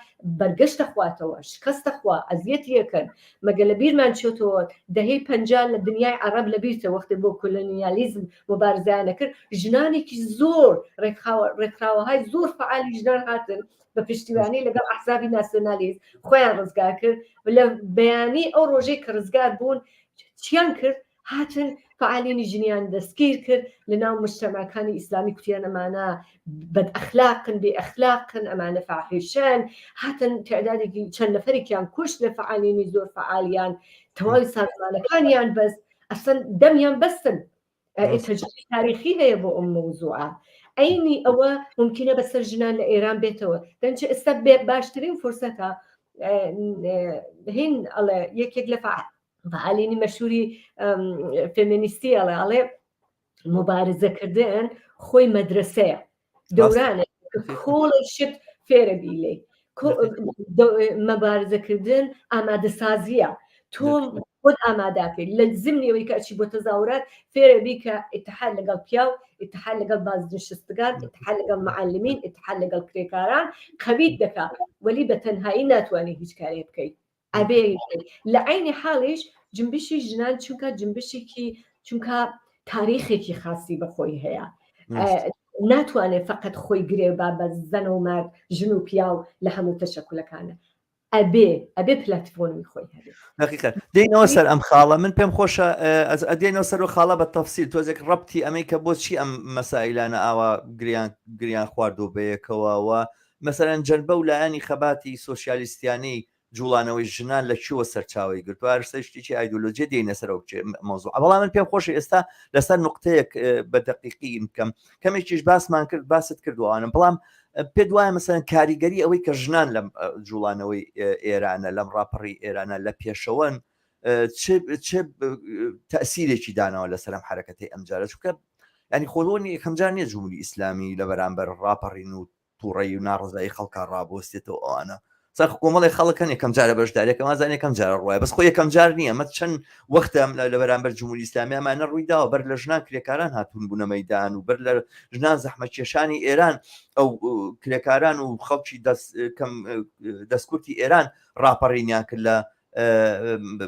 بەرگەشت دەخواتەوە شکست دەخوا ئەزیەتی یەکەن مەگە لە بیرمان چێتەوە دەهەی 50 لە دنیای عەرەب لە بیرتە وەختێ بۆ کۆلۆنیالیزم مبارزەیان نەکرد ژنانێکی زۆر ڕێکخراوەهای زۆر فعالی ژنان هاتن بە پشتیوانی لەگەڵ ئەحزابی ناسیۆنالیست خۆیان ڕزگار کرد لە بەیانی ئەو ڕۆژەی کە ڕزگار بوون چیان کرد هاتن فعالینی ژنیان دەستگیر کرد لە ناو مجتەماکانی ئیسلامی کوتیان ئەمانە بەد ئەخلاقن بێ ئەخلاقن ئەمانە فاحیشەن هاتن تعدادێکی چەند نەفەرێکیان کوشت لە فعالینی زۆر فعالیان تەواوی سازمانەکانیان بەس ئەسەن دەمیان بەستن تەجربەی تاریخی هەیە بۆ ئەم مەوزوعە عەینی ئەوە ممکنە بەسەر ژنان لە ئێران بێتەوە دەنچە ئێستا باشترین فرسەتە هین ئەڵێ یەکێک لە فعالینی مەشهوری فێمینیستی ئەڵێ ئەڵێ. مبارزەکردن خۆی مەدرسەیە دەورانە کۆڵێک شت فێرە بی لێی مەبارزەکردن ئامادەسازیە تۆ خۆت ئاماداکەیت لە زمنی ئەوەی کە ئەچی بۆ تەزاورات فێرە بی کە اتحاد لەگەڵ پیاو اتحاد لەگەڵ بازنشستگان اتحاد لەگەڵ معلمین اتحاد لەگەڵ کرێکاران قەویت دەکا وەلی بە تەنهایی ناتوانانی هیچ کارێ بکەیت ئەبێ لە عینی حاڵیش جنبشی ژنان چونکە جنبشێکی چونکە تاریخێکی خاصی بەخۆی هەیە ناتوانێت فقط خۆی گرێ با بە زەن و مارد ژن و پیاو لە هەموو تەشەکولەکانە ئەبێ ئەبێ پلاتفۆرمی خۆی هەبێ دقیقا دێنەوە سەر ئەم خاڵە من پێم خۆشە ئەدێنەوە سەر و خاڵە بە تەفسیل تۆزێک ڕەبتی ئەمەی کە بۆچی ئەم مەسایلانە ئاوا گریان گریان خواردو بەیەکەوە و مەسەلەن جەنبە و لایەنی خەباتی سۆسیالیستیانەی جوڵانەوەی ژنان لە کوێوە سەرچاوەی گرتووە هەر سەر شتێکی ئایدۆلۆژیە دێینە سەر ئەو مەوزوعە بەڵام من پێم خۆشە ئێستا لەسەر نقطەیەک بە دەقیقی بکەم کەمێکیش باسمان کرد باست کرد وانم بەڵام پێت وایە مەسەلەن کاریگەری ئەوەی کە ژنان لەم جوڵانەوەی ئێرانە لەم ڕاپەڕی ئێرانە لە پێشەوەن چ تەسیرێکی داناوە لەسەر ئەم حرەکەتی ئەمجارە چونکە ینی خۆلۆنی یەکەمجار نییە جمهوری ئیسلامی لە بەرامبەر ڕاپەڕین و تووڕەیی و ناڕەزایی خەڵکا ڕابوەستێتەوە ئەوانە سەر کۆمەڵی خەڵک هەن یەکەم جارە بەشداریەکە مازان یەکەم جارە ڕوایە بەس خۆ یەکەم جار نییە ئەمە چەند وەختە لە بەرامبەر جمهوری ئیسلامی ئەمانە ڕووی داوە بەر لە ژنان کرێکاران هاتوون بوونە مەیدان و بەر لە ژنان زەحمەتکێشانی ئێران ئەو کرێکاران و خەڵکی دەست کەم دەستکورتی ئێران ڕاپەڕینیان کرد لە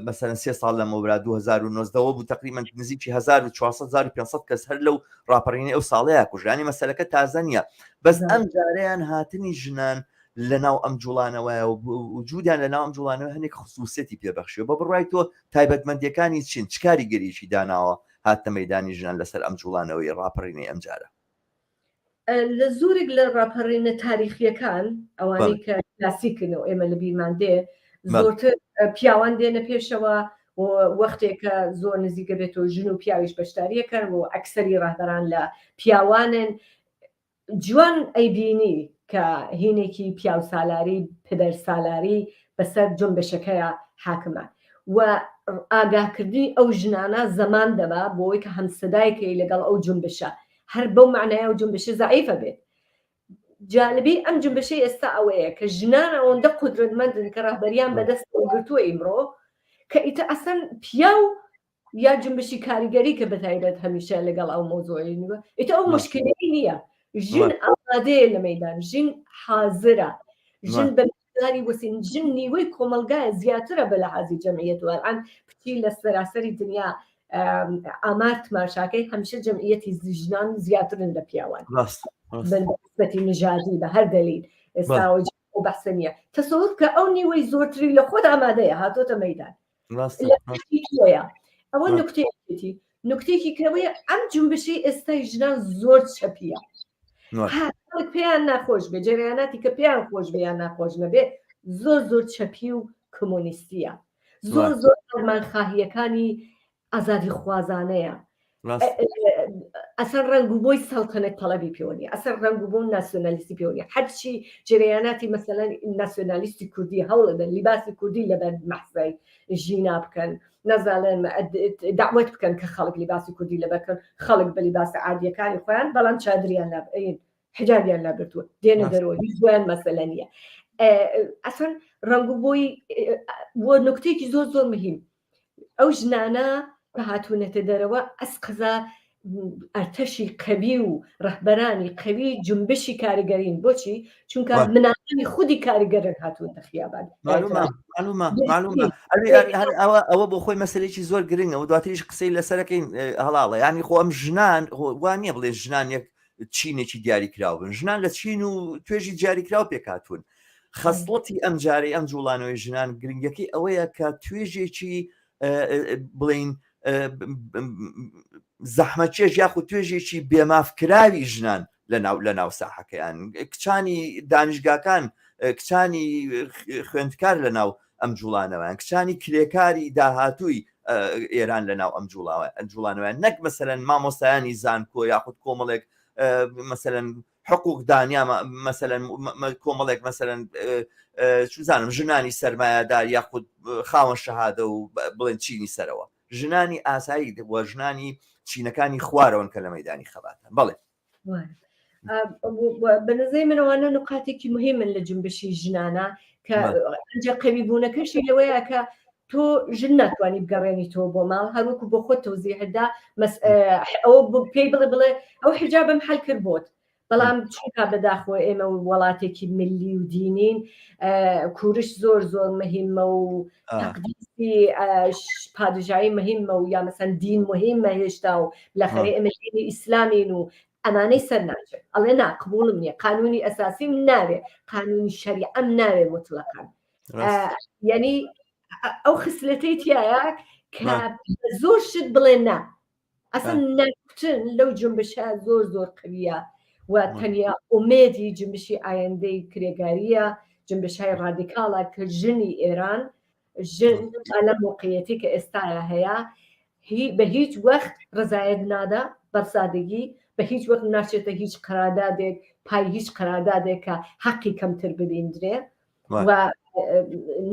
مەسەلەن سێ ساڵ لەمەوبرا 2019 بوو تقریبا نزیکی 1400 1500 کەس هەر لەو ڕاپەڕینی ئەو ساڵەیە کوژرانی مەسەلەکە تازە نییە بەس ئەم جارەیان هاتنی ژنان لە ناو ئەم جوڵانەوە وجودیان لە ناو ئەم جوڵانەوە هەندێک خصوصیەتی پێبەخشیوە بە بڕای تۆ تایبەتمەندیەکانی چین چ کاریگەریی داناوە هاتنە مەدانی ژنان لەسەر ئەم جوڵانەوەی ڕاپەڕینەی ئەم جارە؟ لە زۆرێک لە ڕاپەڕینە تاریخیەکان ئەوانەی کە کلاسیکن و ئێمە لە بیرمان دێ زۆرتر پیاوان دێنە پێشەوە و وەختێکە زۆر نزیکە بێتەوە ژن و پیاویش بەشداریەکەن و ئەکسەری ڕەهبەران لە پیاوانن جوان ئەیبینی کە هینێکی پیاوسالاری پدەرسالاری بەسەر جونبشەکەیا حاکمە و ئاگاکردنی ئەو ژنانە زەمان دەبا بۆی کە هەمسەدای کەی لەگەڵ ئەو جونبشە هەر بەو مەعنایە ئەو جونبشە زەعیفە بێت جالبی ئەم جونبشەی ئێستا ئەوەیە کە ژنان ئەوەندە قودرەتمەندن کە ڕەهبەریان بەدەستەوە گرتووە ئیمڕۆ کە ئیتر ئەسەن پیاو یا جنبشی کاریگەری کە بەتایبەت هەمیشە لەگەڵ ئەو مۆزۆی نیوە ئیتر ئەو مشکلەی نییە ژن ئامادەیە لە مەدان ژن حازرە ژن بە مقداری وسین ژن نیوەی کۆمەلگای زیاترە بە لە حازی جەمعیەت و الان پچی لە سەراسەری دنیا ئامار تماشاکەی هەمیشە جەمعیەتی ژنان زیاترن لە پیاوان بەنسبەتی نژادی بە هەر دەلیل ئێستا ئەو بەحسە نییە تەسەور کە ئەو نیوەی زۆرتری لە خۆت ئامادەیە هاتۆتە مەدان تۆیە ئەوە نکتەیەکی نکتێکی کەوەیە ئەم جنبشی ئێستای ژنان زۆر چەپیە خەڵک پێیان ناخۆش بێ جەریاناتی کە پێیان خۆش بێ یان ناخۆش نەبێ زۆر زۆر چەپی و کۆمۆنیستیە زۆر زۆر ئەرمانخواهیەکانی ئازادی خوازانەیە ئەسەر ڕەنگ و بۆی سەڵتەنەت تەڵەبی پێوە نیە ئەسەر ڕەنگ و بۆ ناسیۆنالیستی پێوە نیە هەرچی جرەیاناتی مەسەلەن ناسیۆنالیستی کوردی هەوڵەدەن لیباسی کوردی لەبەر مەحسای ژینا بکەن نەزانن داوت بکەن کە خەڵک لیباسی کوردی لەبەرکەن خەڵک بە لیباسە عادیەکانی خۆیان بەڵام چادریان لابین حجابیان لاگرتووە دێنە دەرەوە هیچ بۆیان مەسەلە نییە ئەسەن ڕەنگ و بۆی بۆ نکتێکی زۆر زۆر مهم ئەو ژنانە کە هاتوونەتە دەرەوە ئەسقەزا ئەرتەشی قەوی و ڕەهبەرانی قەوی جنبشی کاریگەرین بۆچی چونکە مناڵانی خودی کاریگەرن هاتوونتە خیابان ئەوە بۆ خۆی مەسلێکی زۆر گرنگە و دواتریش قسەی لەسەرەکەین هەڵاڵە ینی خۆ ئەم ژنان وا نییە بڵێ ژنان یەک چینێکی دیاریکراو بن ژنان لە چین و توێژی دیاریکراو پێکهاتوون خەسڵەتی ئەم جارەی ئەم جوڵانەوەی ژنان گرنگەکەی ئەوەیە کە توێژێکی بڵین زەحمەتکێش یاخود توێژێکی بێمافکراوی ژنان لە ناو لە ناو ساحەکەیان کچانی دانیشگاکان کچانی خوێندکار لە ناو ئەم جوڵانەوەیان کچانی کرێکاری داهاتووی ئێران لە ناو ئەم جوڵاوە جوڵانەوەیان نەک مەسەلەن مامۆستایانی زانکۆ یاخود کۆمەڵێک مەسەلەن حقوقدان یا مەسەلەن کۆمەڵێک مەسەلەن چوزانم ژنانی سەرمایەدار یاخود خاوەن شەهادە و بڵێن چینی سەرەوە. ژنانی ئاسایی و ژنانی چینەکانی خوارەوەن کە لە مەدانی خەباتن بەڵێ. بە نظری من ئەوانە نقاتێکی مهمن لە جنبشی ژنانە کە ئەنجا قەوی بوونەکەشی لەوەیە کە تۆ ژن ناتوانانی بگەڕێنی تۆ بۆ ماڵ هەروەکو بۆ خۆت تەوزیحدا ئەوە پێی بڵێ بڵێ ئەو حجابم حل کرد بۆت بەڵام چونکە بەداخەوە ئێمە وڵاتێکی ملی و دینین کورش زۆر زۆر مهمە و تەقدیسی پادشایی مهمە و یا مەسەن دین مهمە هێشتا و لەخەرێ ئێمە دینی ئیسلامین و ئەمانەی سەر ناچێت ئەڵێ نا قبوڵم نییە قانونی ئەساسیم ناوێ قانونی شەریعەم ناوێ مطلقا یعنی ئەو خسلەتەی تایە کە زۆر شت بڵێ نا ئەسڵ نەکوتن لەو جنبشە زۆر زۆر قویە و تەنیا ئومێدی جنبشی ئایندەی کرێگاریە جنبشای ڕادیکاڵە کە ژنی ئێران ژن لە موقعیەتی کە ئێستایا هەیە بە هیچ وەخت ڕزایەت نادا بەسادگی بە هیچ وەخت ناچێتە هیچ قەرادادێک پای هیچ قەرادادێک کە حەقی کەمتر ببیندرێ و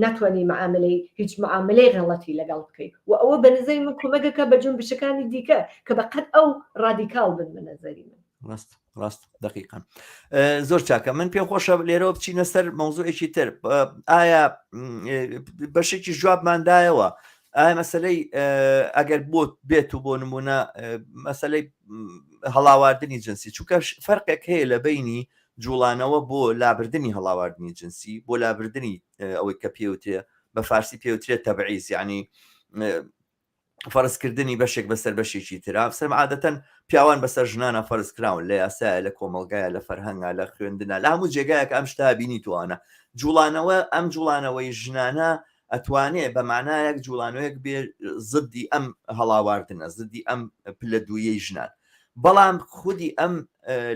ناتوانانی معاملەی هیچ معاملەی غەڵەتی لەگەڵ بکەیت و ئەوە بە نظری من کۆمەگەکە بە جونبشەکانی دیکە کە بە قەت ئەو ڕادیکاڵ بن بە نظری من ڕاست ڕاست دقیقا زۆر چاکە من پێم خۆشە لێرەوە بچینە سەر مەوزوعێکی تر ئایا بەشێکی جوابماندایەوە ئایا مەسلەی ئەگەر بۆ بێت و بۆ نمونە مەسلەی هەڵاواردنی جنسی چونکە فەرقێک هەیە لە بینی جوڵانەوە بۆ لابردنی هەڵاواردنی جنسی، بۆ لابردنی ئەوەی کە پێوترێ بە فارسی پێوترێت تەبعیز یعنی فەرزکردنی بەشێک بەسەر بەشێکی ترا سەر عادەتەن پیاوان بەسەر ژنانە فەرز کراون لە یاسایە لە کۆمەڵگایە لە فەرهەنگا لە خوێندنا لە هەموو جێگایەک ئەم شتا بینی توانە جوڵانەوە ئەم جوڵانەوەی ژنانە ئەتوانێ بە مانایەک جوڵانەوەیەک بێ زدی ئەم هەڵاواردنە زدی ئەم پلە دوویەی ژنان بەڵام خودی ئەم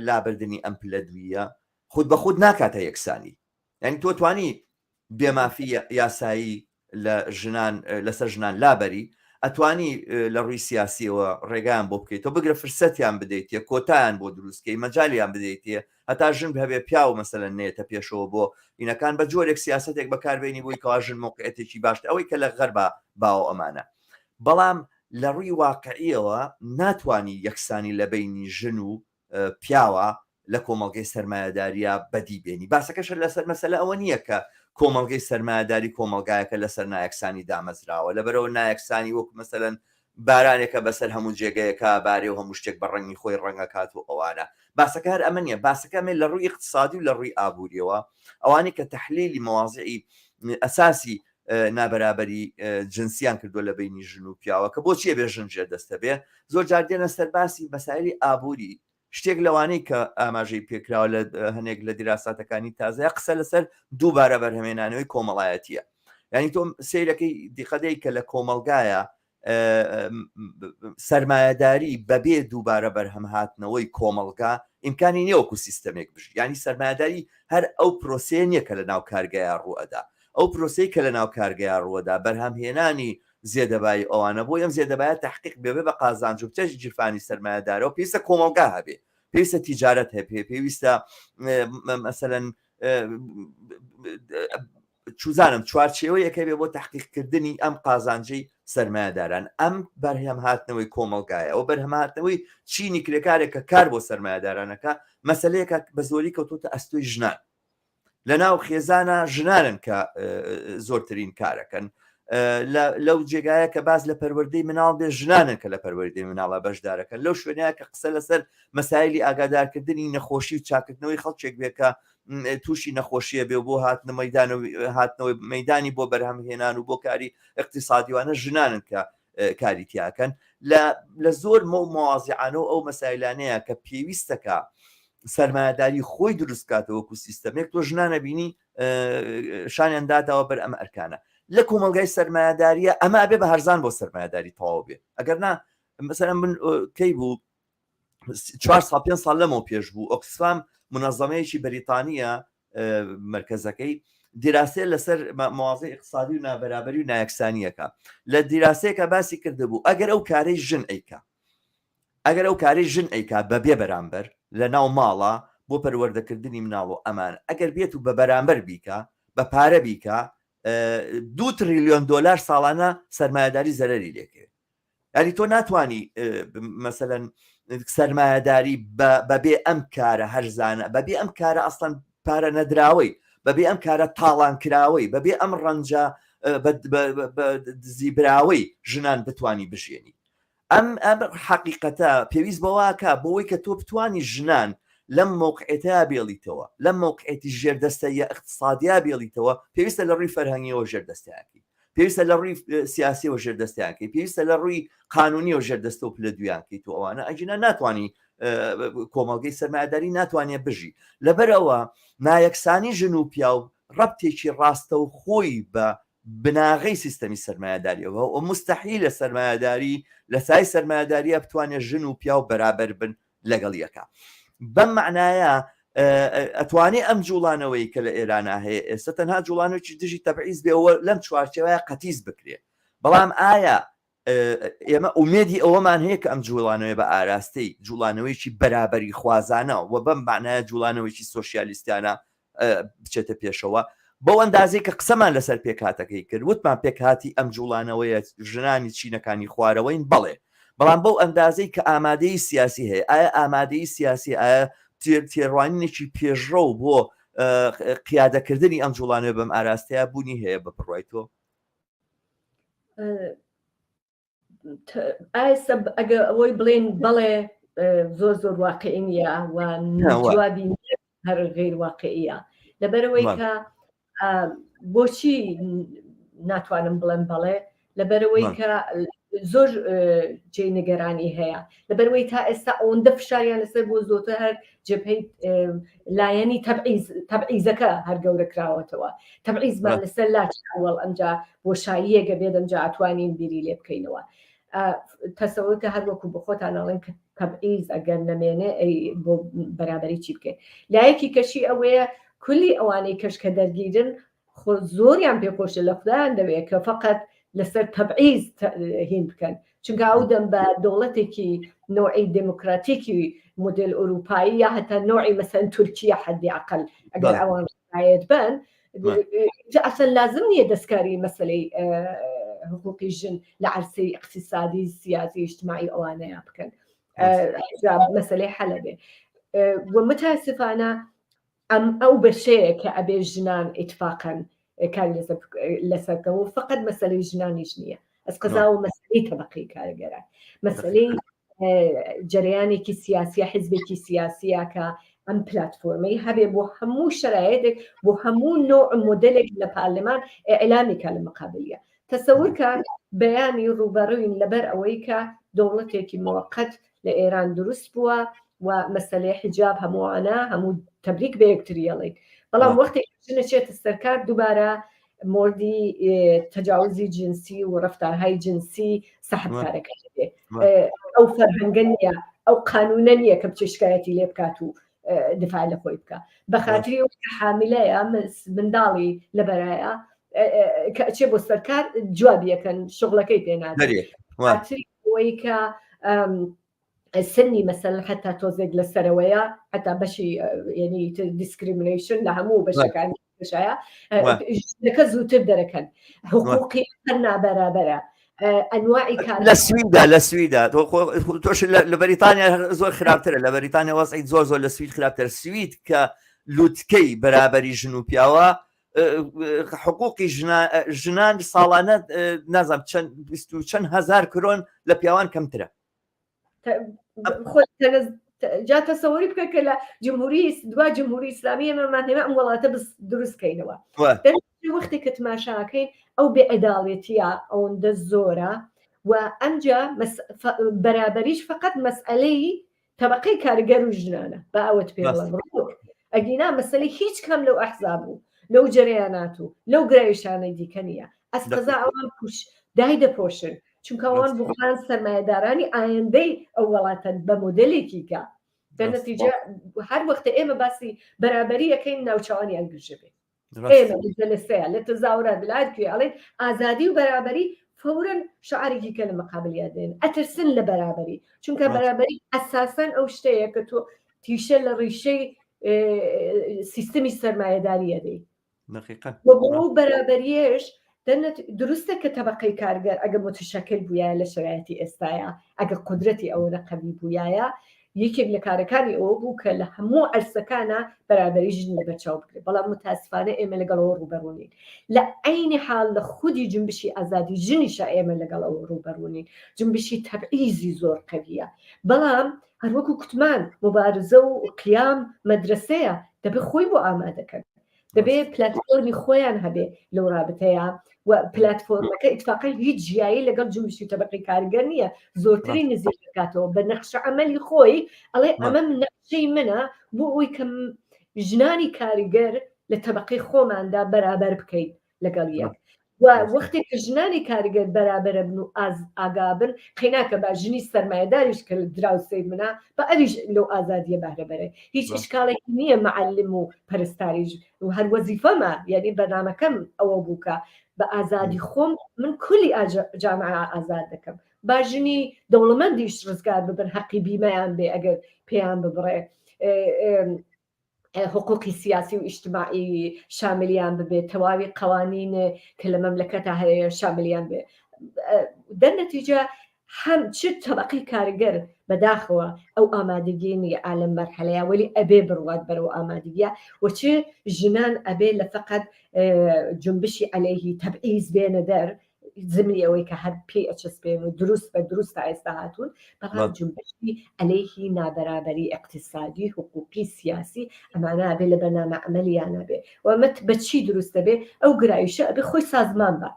لابردنی ئەم پلە دوویە خود بە خود ناکاتە یەکسانی یعنی تۆ توانی بێمافی یاسایی لە ژنان لەسەر ژنان لابەری ئەتوانی لە ڕووی سیاسیەوە ڕێگایان بۆ بکەیت تۆ بگرە فرسەتیان بدەیتێ کۆتایان بۆ دروستکەی مەجالیان بدەیتێ هەتا ژن هەبێ پیاو مەسەلەن نێتە پێشەوە بۆ ئینەکان بە جۆرێک سیاسەتێک بەکاربێنی بۆی کەوا ژن مەوقعیەتێکی باشتر ئەوەی کە لە غەربا باوە ئەمانە بەڵام لە ڕووی واقعیەوە ناتوانی یەکسانی لە بینی ژن و پیاوە لە کۆمەڵگەی سەرمایەداریە بەدی بێنی باسەکەشە لەسەر مەسەلە ئەوە نییە کە کۆمەڵگەی سەرمایەداری کۆمەڵگایەکە لەسەر نایەکسانی دامەزراوە لەبەرەوە نایەکسانی وەکو مەسەلەن بارانێکە بەسەر هەموو جێگەیەکا بارێ و هەموو شتێک بە ڕەنگی خۆی ڕەنگەکات و ئەوانە. باسەکە هەر ئەمە نییە، باسەکە ئەمەیە لە ڕووی ئیقتسادی و لە ڕووی ئابوورییەوە ئەوانەی کە تەحلیلی مەوازیعی ئەساسی نابەرابەری جنسیان کردووە لە بەینی ژن و پیاوە کە بۆچی ئەبێ ژن ژێردەستە بێ زۆر جار دێنە سەر باسی مەسایلی ئابووری شتێک لەوانەی کە ئاماژەی پێکراوە لە هەنێک لە دیراساتەکانی تازەیە قسە لەسەر دووبارە بەرهەمێنانەوەی کۆمەڵایەتیە یعنی تۆ سیرەکەی دیقەدەی کە لە کۆمەلگایە سرمایهداری بەبێ دووبارە بەرهەمهاتنەوەی کۆمەلگا ئیمکانی نییە وەکو سیستەمێک بژی ینی سرمایهداری هەر ئەو پرۆسەیە نییە کە لە ناو کارگەیە ڕوئەدا ئەو پرۆسەی کە لە ناو کارگەیە ڕووەدا بەرهەمهێنانی زێدەبایی ئەوانە بۆی ئەم زێدەبایە تەحقیق بێ بێ بە قازانج و بچێتە گیرفانی سەرمایەدارەوە پێویستە کۆمەڵگا هەبێ پێویستە تیجارەت هەبێ پێویستە مەسەلەن چوزانم چوارچێوەیەک هەبێ بۆ تحقیقکردنی ئەم قازانجەی سەرمایەداران ئەم بەرهەم هاتنەوەی کۆمەڵگایە ئەو بەرهەمهاتنەوەی چینی کرێکارێک کە کار بۆ سەرمایەدارانەکە مەسلەیەکە بە زۆری کەوتۆتە ئەستۆی ژنان لەناو خێزانە ژنانن کە زۆرترین کارەکەن لەو جێگایە کە باز لە پەروەردەی مناڵ بێ ژنانن کە لە پەروەردەی مناڵە بەشدارەکەن لەو شوێنەیە کە قسە لەسەر مەسایلی ئاگادارکردنی نەخۆشی و چاکردنەوەی خەڵکێک بێ کە تووشی نەخۆشیە بێ بۆ هاتنە مەدان و هاتنەوەی مەدانی بۆ بەرهەمهێنان و بۆ کاری اقتصادیوانە ژنانن کە کاری تیاکەن لە زۆر مەو مەوازیعانە و ئەو مەسایلانەیە کە پێویستەکە سەرمایەداری خۆی دروست کاتەوە وەکو سیستەمێک تۆ ژنانە بینی شانیان داتەوە بەر ئەم ئەرکانە لە کۆمەلگای سەرمایەداریە ئەمە ئەبێ بە هەرزان بۆ سەرمایەداری تەواو بێ ئەگەر نا مەسەلەن من کەی بوو چوار ساڵ پێ ساڵ لەمەوە پێش بوو ئۆکسفام منەظەمەیەکی بەریتانیە مرکزەکەی دیراسەیە لەسەر مەوازی اقتصادی و نابەرابەری و نایەکسانیەکە لە دیراسەیەکە باسی کردبوو ئەگەر ئەو کارەی ژن ئەیکا ئەگەر ئەو کارەی ژن ئەیکا بە بێ بەرامبەر لە ناو ماڵا بۆ پەروەردەکردنی مناڵ و ئەمان ئەگەر بێت و بە بەرامبەر بیکا بە پارە بیکا دو تریلیۆن دۆلار ساڵانە سەرمایەداری زەرەری لێکەوێت. یاری تۆ ناتانی مەسەەن سەرمایەداری بەبێ ئەم کارە هەرزانە بەبێ ئەم کارە ئەسڵەن پارە نەدراوەی بەبێ ئەم کارە تاڵان کراوەی بەبێ ئەم ڕەنجە دزیبراوەی ژنان بتانی بژێنی ئەم ئەم حەقیقەتە پێویست بەواکە بۆی کە تۆ بتانی ژنان لەم مەوقعێتە بێڵیتەوە لەم مەوقعێتی ژێردەستەیە اقتصادیا بێڵیتەوە پێویستە لە ڕووی فەرهەنگیەوە ژێردەستەیەکی پێویستە لە ڕووی سیاسیەوە ژێردەستیانکەی پێویستە لە ڕووی قانونیەوە ژێردەستە و پلە دویانکەیت و ئەوانە ئەگینا ناتوانانی کۆمەڵگەی سەرمایەداری ناتوانێت بژی لەبەرەوە نایەکسانی ژن و پیاو ڕەبتێکی ڕاستە و خۆی بە بناغەی سیستەمی سەرمایەداریەوە و مستحیلە سەرمایەداری لە سای سەرمایەداریە بتوانێت ژن و پیاو بەرابەر بن لەگەڵ یەکا. بەم مەعنایە ئەتوانێ ئەم جوڵانەوەی کە لە ئێرانا هەیە ئێستا تەنها جوڵانەوەی دژی تەبعیز بێ و لەم چوارچێوەیە قەتیس بکرێ. بەڵام ئایا ئێمە ئومێدی ئەوەمان هەیە کە ئەم جوڵانەوەی بە ئاراستەی جوڵانەوەیکی بەرابەری خوازانە و بەم معنایە جوڵانەوەیکی سۆسیالیستیانە بچێتە پێشەوە بەو ئەندازەی کە قسەمان لەسەر پێکهاتەکەی کرد وتمان پێکهاتی ئەم جوڵانەوەیە ژنانی چینەکانی خوارەوەین بەڵێ بەڵام بەو ئەندازەی کە ئامادەی سیاسی هەیە ئایا ئامادەی سیاسی ئایا تێڕوانینێکی پێشڕەو بۆ قیادەکردنی ئەم جوڵانەوە بەم ئاراستەیە بوونی هەیە بە بڕوای تۆ؟ ئایسە ئەگە ئەوەی بڵێن بەڵێ زۆر زۆر واقعی نییە و جوابی هەر غیر واقعیە لەبەرەوەی کە بۆچی ناتوانم بڵێم بەڵێ لەبەرەوەی کە زۆر جێ نیگەرانی هەیە لەبەرەوەی تا ئێستا ئەوەندە فشاریان لەسەر بۆ زۆتە هەر جبهەی لایەنی تەبعیزەکە هەر گەورە کراوەتەوە تەبعیزمان لەسەر لاچ ئەوەڵ ئەمجا بۆشاییەکە بێت ئەمجا ئەتوانین بیری لێ بکەینەوە تەسەوەکە هەر وەکو بەخۆتان ئەڵێن کە تەبعیز ئەگەر نەمێنێ ئەی بۆ بەرابەری چی بکەین لایەکی کەشی ئەوەیە کولی ئەوانەی کەش کە دەرگیرن خۆ زۆریان پێخۆشە لە خودایان دەوێت کە فقط لەسەر تەبعیز هین بکەن چونکە ئەو دەم بە دەوڵەتێکی نوعی دموکراتیکی مدل ئەوروپایی یا هەتا نوعی مەسەن تورکیا حەدی عقل ئەگەر ئەوان ڕایەت بن ئەسەن لازم نییە دەستکاری مەسلەی حقوقی ژن لە عرسەی اقتصادی سیاسی اجتماعی ئەوانەیە بکەن مەسلەی حەلە بێ و متاسفانە ئەم ئەو بەشەیە کە ئەبێ ژنان ئیتفاقەن کاری لەسەر لەسەر بکەن و فقط مەسەلەی ژنانیش نییە ئەس قەزا و مەسەلەی تەبەقەی کارگەرە مەسەلەی جەرەیانێکی سیاسیە حزبێکی سیاسیە کە ئەم پلتفۆرمەی هەبێ بۆ هەموو شرایطێک بۆ هەموو نوع مۆدلێک لە پارلمان ئیعلامی کە لە مقابلیە تەسەور کە بەیانی ڕووبەڕووین لەبەر ئەوەی کە دەوڵەتێکی موقت لە ئێران دروست بووە و مەسەلەی حیجاب هەمووانە هەموو تەبریک بە یەکتری ئەڵێن بەڵام وەختێک ژنە چێتە سەرکار دووبارە مۆردی تەجاوزی جنسی و ڕفتارهای جنسی سەحبکارەکە ئەو فەرهەنگە نییە ئەو قانونە نییە کە بچێ شکایەتی لێ بکات و دفاع لە خۆی بکە بە خاتری ئەو کە حامیلەیە منداڵی لەبەرایە کە ئەچێ بۆ سەرکار جوابیەکەن شغلەکەی پێ نادەن خاتری ئەوەی کە سنی مەسەل حتا تۆزێک لە سەرەوەیە حتا بەشی یعنی discrimination لە هەموو بەشەکانی شایە ژنەکە زووتر دەرەکەن حقوقی هەر نابەرابەرە ئەنواعی کار لە سویدا لە سویدا تۆش لە بەریتانیا زۆر خراپترە لە بەریتانیا وەزعی زۆر زۆر لە سوید خراپتر سوید کە لوتکەی بەرابەری ژن و پیاوە حقوقی ژنان ساڵانە نازانم چەند چەند هزار کرۆن لە پیاوان کەمترە جا تەسەوری بکە کە لە جمهوری دوا جمهوری ئیسلامی ئێمەمان هەیە ئەم وڵاتە بس دروست کەینەوە وەختێک کە تماشاکەین ئەو بێعداڵێتیە ئەوەندە زۆرە و ئەمجا بەرابەریش فقط مەسئلەی تەبقەی کارگەر و ژنانە با ئەوەت پێ بڵێم ڕووک ئەگینا مەسەلەی هیچ کام لەو ئەحزاب و لەو جەرەیانات و لەو گرایشانەی دیکە نییە ئەس قەزا ئەوان پوش دای دەپۆشن چونکە ئەوان بۆخۆیان سەرمایەدارانی ئایندەی ئەو وڵاتەن بە مۆدێلێکی کە دەنەتیجە هەر وەختە ئێمە باسی بەرابەری ئەکەین ناوچەوانیان گرژە بێت ئێمە لە لە تەزاورات لە کوێ ئەڵێن ئازادی و بەرابەری فورا شعارێکی کە لە مقابلیان دێن ئەترسن لە بەرابەری چونکە بەرابەری ئەساسەن ئەو شتەیە کە تۆ تیشە لە ڕیشەی سیستمی سەرمایەداریە دەی بۆ بەرابەریەش. دەنەت دروستە کە تەبەقەی کارگەر ئەگە متشەکل بوویایە لە شەرایەتی ئێستایا، ئەگە قودرەتی ئەوەنە قەوی بوویایە، یەکێک لە کارەکانی ئەوە بوو کە لە هەموو عەرسەکانا بەرابەری ژن لەبەرچاو بگرێت، بەڵام متاسفانە ئێمە لەگەڵ ئەوە ڕووبەڕوو نین. لە عەینی حاڵ لە خودی جونبشی ئازادی ژنیشا ئێمە لەگەڵ ئەوە ڕووبەڕوو نین. جونبشی تەبعیزی زۆر قەوییە. بەڵام هەروەکو کوتمان موبارزە و قیام مەدرەسەیە، دەبێ خۆی بۆ ئامادە کەن. دەبێ پلاتفۆرمی خۆیان هەبێ لەو رابتەیە و پلاتفۆرمەکە ئیتفاقا هیچ جیایی لەگەڵ جونبشی تەبەقەی کارگەر نییە زۆرترین نزیک دەکاتەوە بە نەخشە عەمەلی خۆی ئەڵێ ئەمە نەخشەی منە بۆ ئەوی کە ژنانی کارگەر لە تەبەقەی خۆماندا بەرابەر بکەین لەگەڵ یەک و وەختێک کە ژنانی کارگەر بەرابەرە بن و ئاز ئاگا بن قەیناکە با ژنی سەرمایەداریش کە دراوسێی منە با ئەویش لەو ئازادیە بەهرە بەرێ هیچ ئیشکاڵێکی نییە معەلم و پەرستاریش و هەر وەزیفەمە یعنی بەرنامەکەم ئەوە بوو کە بە ئازادی خۆم من کولی جامعە ئازاد دەکەم با ژنی دەوڵەمەندیش ڕزگار ببن حەقی بیمەیان بێ ئەگەر پێیان ببڕێ حقوقی سیاسی و ئیجتماعی شاملیان ببێت تەواوی قوانین کە لە مەملەکەتا هەیە شاملیان بێ دەرنەتیجە هەم چ تەبقی کارگەر بەداخەوە ئەو ئامادەگی نیە ئالەم مەرحەلەیە وەلی ئەبێ بڕوات بەرەو ئامادەگیە و چ ژنان ئەبێ لە فقط جنبشی عەلەیهی تەبعیز بێنە دەر زمنی ئەوەی کە هەر پێی ئەچەسپێن و دروست بە دروست تا ئێستا هاتوون، بەڵام جونبشی عەلەیهی نابەرابەری ئیقتیسادی، حقوقی، سیاسی ئەمانە ئەبێ لە بەرنامە عەمەلیانا بێ و ئەمە بە چی دروست دەبێ؟ ئەو گرایشە ئەبێ خۆی سازمان با،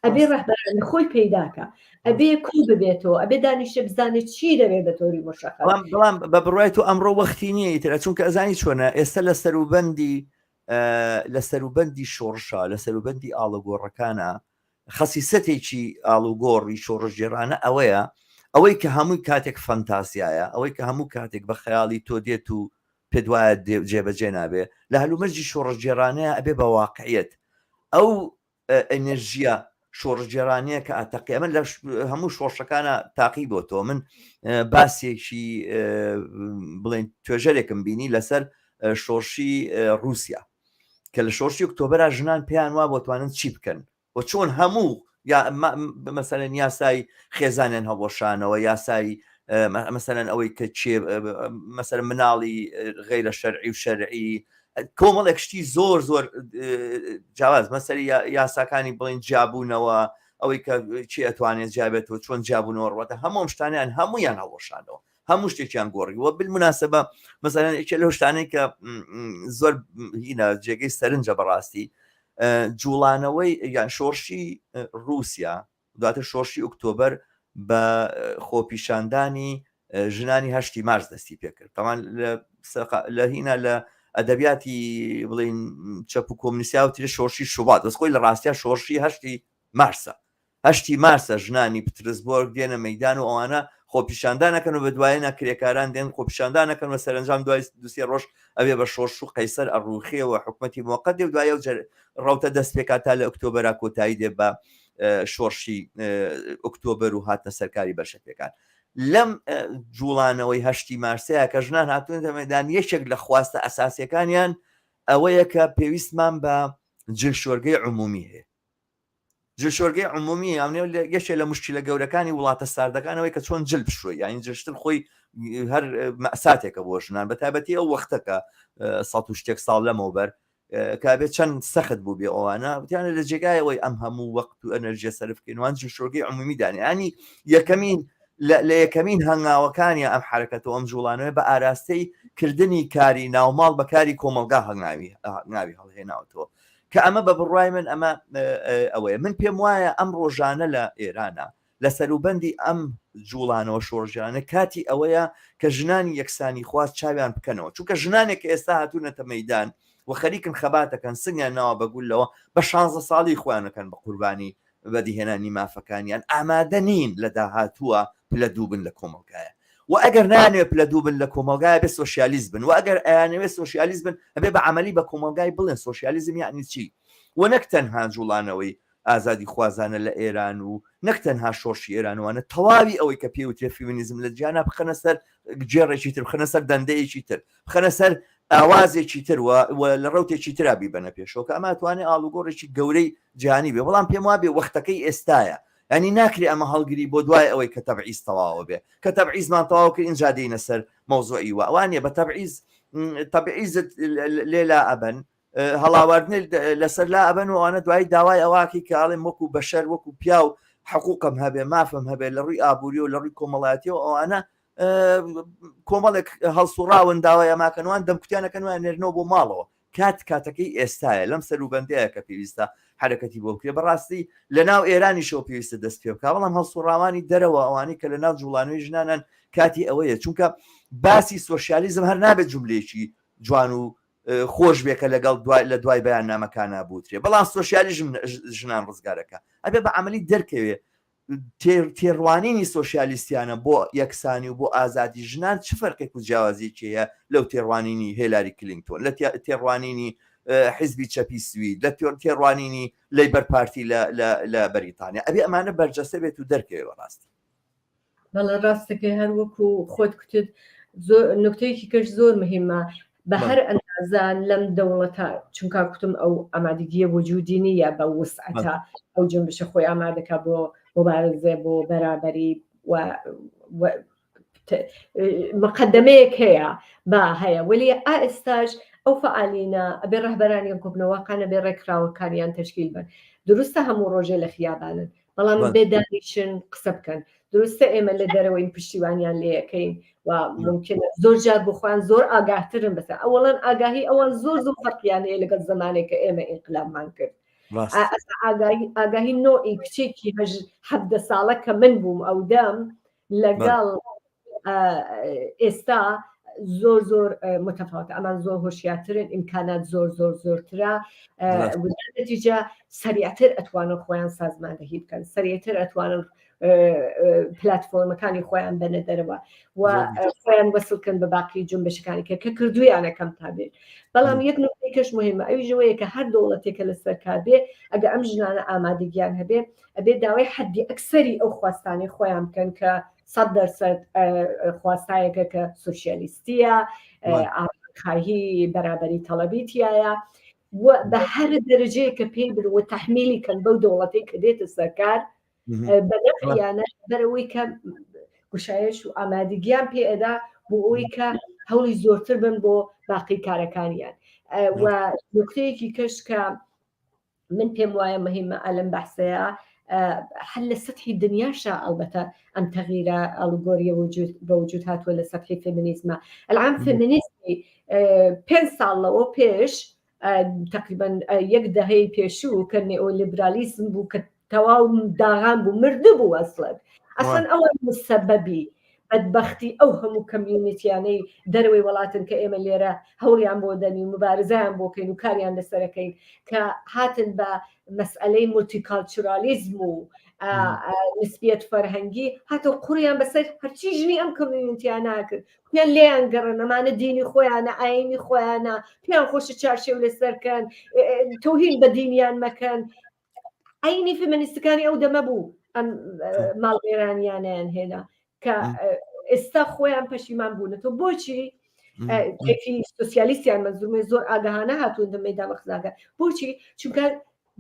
ئەبێ ڕەهبەرانی خۆی پەیدا کا، ئەبێ کۆ ببێتەوە، ئەبێ دانیشێ بزانێ چی دەوێ بە تۆری مشەخەس. بەڵام بەڵام بە بڕوای تۆ ئەمڕۆ وەختی نییە ئیتر چونکە ئەزانی چۆنە ئێستا لە سەروبەندی لە سەروبەندی شۆڕشە، لە سەروبەندی ئاڵوگۆڕەکانە، خەسیسەتێکی ئاڵوگۆڕی شۆڕشگێڕانە ئەوەیە، ئەوەی کە هەمووی کاتێک فەنتازیایە، ئەوەی کە هەموو کاتێک بە خەیاڵی تۆ دێت و پێت وایە جێبەجێ نابێ، لە هەلومەرجی شۆڕشگێڕانەیە ئەبێ بە واقعیەت. ئەو ئەنرژیە شۆڕشگێڕانەیە کە ئەتەقێ ئەمە لە هەموو شۆڕشەکانە تاقی بۆتەوە من باسێکی بڵێن توێژەرێکم بینی لەسەر شۆڕشی رووسیا کە لە شۆڕشی ئۆکتۆبرا ژنان پێیان وا بۆتوانن چی بکەن و چۆن هەموو یا مەسەلەن یاسای خێزانیان هەڵوەشانەوە یاسای مەسەلەن ئەوەی کە چێ مەسەر مناڵی غیرە شەرعی و شەرعی کۆمەڵێک شتی زۆر زۆر جیاواز مەسەری یاساکانی بڵین جیابوونەوە ئەوەی کە چی ئەتوانێت جیابێتەوە چۆن جیابوونەوە ڕواتە هەموو شتانیان هەمویان هەڵوەشانەوە هەموو شتێکیان گۆڕی وە بالمناسبە مەسەلەن یەکێ لەو شتانەی کە زۆر هینە جێگەی سەرنجە بەڕاستی جوڵانەوەی یان شۆڕشی رووسیا دواتر شۆڕشی ئۆکتۆبەر بە خۆپیشاندانی ژنانی هەشتی مارس دەستی پێکرد تەمان لە هینا لە ئەدەبیاتی بڵین چەپ و کۆمنیسیا و ترێ شۆڕشی شوبات دەست خۆی لە ڕاستیا شۆڕشی هەشتی مارسە هەشتی مارسە ژنانی پترسبۆرگ دێنە مەیدان و ئەوانە خۆپیشاندانەکەن و بەدوایەنا کرێکاران دێن خۆپیشاندانەکەن و سەرەنجام دوای دوسێ ڕۆژ ئەوێ بە شۆرش و قەیسەر ئەڕوخێ و حکومەتی موەقەت دێ و دوای ئەو ڕەوتە دەست پێکات تا لە ئۆکتۆبەرا کۆتایی دێ بە شۆڕشی ئۆکتۆبەر و هاتنە سەرکاری بەلشەفیەکان. لەم جوڵانەوەی هەشتی مارسەیە کە ژنان هاتوونەتە مەیدان یەکێک لە خواستە ئەساسیەکانیان ئەوەیە کە پێویستمان بە جلشۆرگەی عمومی هەیە. جلشۆرگەی عمومی یانێ یەکێ لە مشکلە گەورەکانی وڵاتە ساردەکانەوەی کە چۆن جل بشۆی یانی جلشتن خۆی هەر مەساتێکە بۆ ژنان بە تایبەتی ئەو وەختەکە سە و شتێک ساڵ لەمەوبەر کابێت چەند سەخت بوو بێ ئەوانە وتیانە لە جێگای ئەوەی ئەم هەموو وەخت و ئەنەرژیە سەرف بکەین وان جلشۆرگەی عمومی دانێ ینی یەکەمین لە یەکەمین هەنگاوەکانی ئەم حرەکەت و ئەم جوڵانەوە بە ئاراستەی کردنی کاری ناوماڵ بە کاری کۆمەڵگا هەنگاوی هەنگاوی هەڵهێناوەتەوە کە ئەمە بە بڕوای من ئەمە ئەوەیە من پێم وایە ئەم ڕۆژانە لە ئێرانە لە سەروبەندی ئەم جوڵانەوە شۆڕژانە کاتی ئەوەیە کە ژنانی یەکسانی خواز چاویان بکەنەوە چونکە ژنانێک کە ئێستا هاتوونەتە مەدان و خەریکن خەباتەکەن سنگیان ناوە بە گولەوە بە شانزە ساڵی خۆیانەکەن بە قوربانی بەدیهێنانی مافەکانیان ئامادە نین لە داهاتووە پلە دوو بن لە کۆمەڵگایە و ئەگەر نانەوێ پلە دوو بن لە کۆمەڵگایە بێ سۆسیالیست بن و ئەگەر ئەیانەوێ سۆسیالیست بن ئەبێ بە عەمەلی بە کۆمەڵگای بڵێن سۆسیالیزم یەعنی چی و نەک تەنها جوڵانەوەی ئازادی خوازانە لە ئێران و نەک تەنها شۆڕشی ئێران وانە تەواوی ئەوەی کە پێی وترێ فیمینیزم لە جیهانا بخەنە سەر گێڕێکی تر بخەنە سەر دەندەیەکی تر بخەنە سەر ئاوازێکی تر و لە ڕوتێکی ترا بیبەنە پێشەوە کە ئەمە توانێت ئاڵوگۆڕێکی گەورەی جیهانی بێ بەڵام پێم وابێ وەختەکەی ئێستایە ینی ناکرێ ئەمە هەڵگری بۆ دوای ئەوەی کە تەبعیز تەواوە بێ کە تەبعیزمان تەواو کرد ئینجا دێینە سەر مەوزوعی وا وانە بە تەبعیز تەبعیزت لێلا ئەبەن هەڵاواردن لەسەر لا ئەبەن و ئەوانە دوایی داوای ئەوواکی کە ئاڵێم وەکو بەشەر وەکو پیاو حقوقم هەبێ مافم هەبێ لە ڕووی ئابووری و لە ڕووی کۆمەڵایەتی و ئەوانە کۆمەڵێک هەڵسوڕاون داوای ئەماکەنوان دەمکوتیانەکەن ویان نێرنەوە بۆ ماڵەوە کات کاتەکەی ئێستایە لەم سەروبەندەیە کە پێویستە حرەکەتی بۆ بکرێ بەڕاستی لە ناو ئێرانیشەوە پێویستە دەست پێ بکە بەڵام هەڵسوڕاوانی دەرەوە ئەوانەی کە لە ناو جوڵانەوەی ژنانن کاتی ئەوەیە چونکە باسی سۆسیالیزم هەر نابێت جملەیەکی جوان و خۆش بێ کە لەگەڵ دوای لە دوای بەیاننامەکانە بوترێ بەڵام سۆسیالیزم ژنان ڕزگارەکە ئەبێ بە عملی دەرکەوێ تێڕوانینی سۆسیالیستیانە بۆ یەکسانی و بۆ ئازادی ژنان چ فەرقێک و جیاوازیەکی هەیە لەو تێڕوانینی هێلاری کلینتۆن لە تێڕوانینی حیزبی چەپی سوید لە تێڕوانینی لەیبەر پارتی لە بەریتانیا ئەبێ ئەمانە بەرجەستە بێت و دەرکەوێ بەڕاستی. بەڵێ ڕاستەکەی هەر وەکو خۆت کوتت زۆر نکتەیەکی کەش زۆر مهمە بە هەر ئەندازە لەم دەوڵەتە چونکا کوتم ئەو ئامادەگیە وجودی نییە بە وسعەتە ئەو جنبشە خۆی ئامادەکە بۆ مبارزە بۆ بەرابەری و مقدمەیەک هەیە با هەیە وەلی ئا ئێستاش ئەو فعالینە ئەبێ ڕەهبەرانیان کۆبنەوە قانە بێ ڕێکخراوەکانیان تشکیل بن دروستە هەموو ڕۆژێ لە خیابانن بەڵام بێ دانیشن قسە بکەن دروستە ئێمە لە دەرەوەین پشتیوانیان لێەکەین و ممکنە زۆر جار بۆ خۆیان زۆر ئاگاهترن بەسە ئەوەڵەن ئاگاهی ئەوان زۆر زۆر فەرقیان هەیە لەگەڵ زمانێک کە ئێمە ئینقلابمان کرد ئاگاهی ئاگاهی نۆئی کچێکی حەڤدە ساڵە کە من بووم ئەو دەم لەگەڵ ئێستا زۆر زۆر متەفاوتە ئەمان زۆر هۆشیارترن ئیمکانات زۆر زۆر زۆرترە نەتیجە سەریعتر ئەتوانن خۆیان سازماندەهی بکەن سەریعتر ئەتوانن پلتفۆرمەکانی خۆیان بەنە دەرەوە و خۆیان وەسڵکەن بە باقی جنبشەکانی کە کە کردویانە کەم تا بێت بەڵام یەک نکتەی کەش مهمە ئەویش ئەوەیە کە هەر دەوڵەتێکە لەسەر کار بێ ئەگە ئەم ژنانە ئامادەگیان هەبێ ئەبێ داوای حەدی ئەکسەری ئەو خواستانەی خۆیان بکەن کە 100% خواستایەکە کە سوسیالیستیە خواهی بەرابەری تەڵەبی تایە و بە هەر دەرەجەیە کە پێی بن و تحمیلی کەن بەو دەوڵەتەی کە دێتە سەرکار بە نەفعیانە بەرەوەی کە گوشایش و ئامادەگیان پێ ئەدا بۆ ئەوەی کە هەوڵی زۆرتر بن بۆ باقی کارەکانیان و نکتەیەکی کەش کە من پێم وایە مهمە ئەلم بەحسەیە هەر لە سەتحی دنیاشا ئەلبەتە ئەم تەغیرە ئاڵوگۆریە وجود بە وجود هاتووە لە سەتحی فێمینیزمە العام فێمینیزمی پێ ساڵ لەوە پێش تقریبا یەک دەهەی پێشوو کە نئۆلیبرالیسم بوو کە تەواو داغان بوو مردبوو ئەسڵەن ئەسڵەن ئەوان مسەبەبی بەدبەختی ئەو هەموو کەمیونیتیانەی دەرەوەی وڵاتن کە ئێمە لێرە هەوڵیان بۆ دەنی و مبارزیان بۆ کەین و کاریان لەسەرەکەین کە هاتن بە مەسئلەی مولتیکالچرالیزم و نسبیت فەرهەنگی هاتە قوڕیان بەسەر هەرچی ژنی ئەم کەمیونیتیانە کرد پێیان لێیان گەڕن ئەمانە دینی خۆیانە ئاینی خۆیانە پێیان خۆشە چارشێو لەسەرکەن تۆهین بە دینیان مەکەن عینی فێمینیستەکانی ئەو دەمە بوو ئەم ماڵێرانیانیان هێنا کە ئێستا خۆیان پەشیمان بوونەتەوە بۆچی سوسیالیستیان مەزومێ زۆر ئاگاهانە هاتوون دە مەدان خزاگە بۆچی چونکە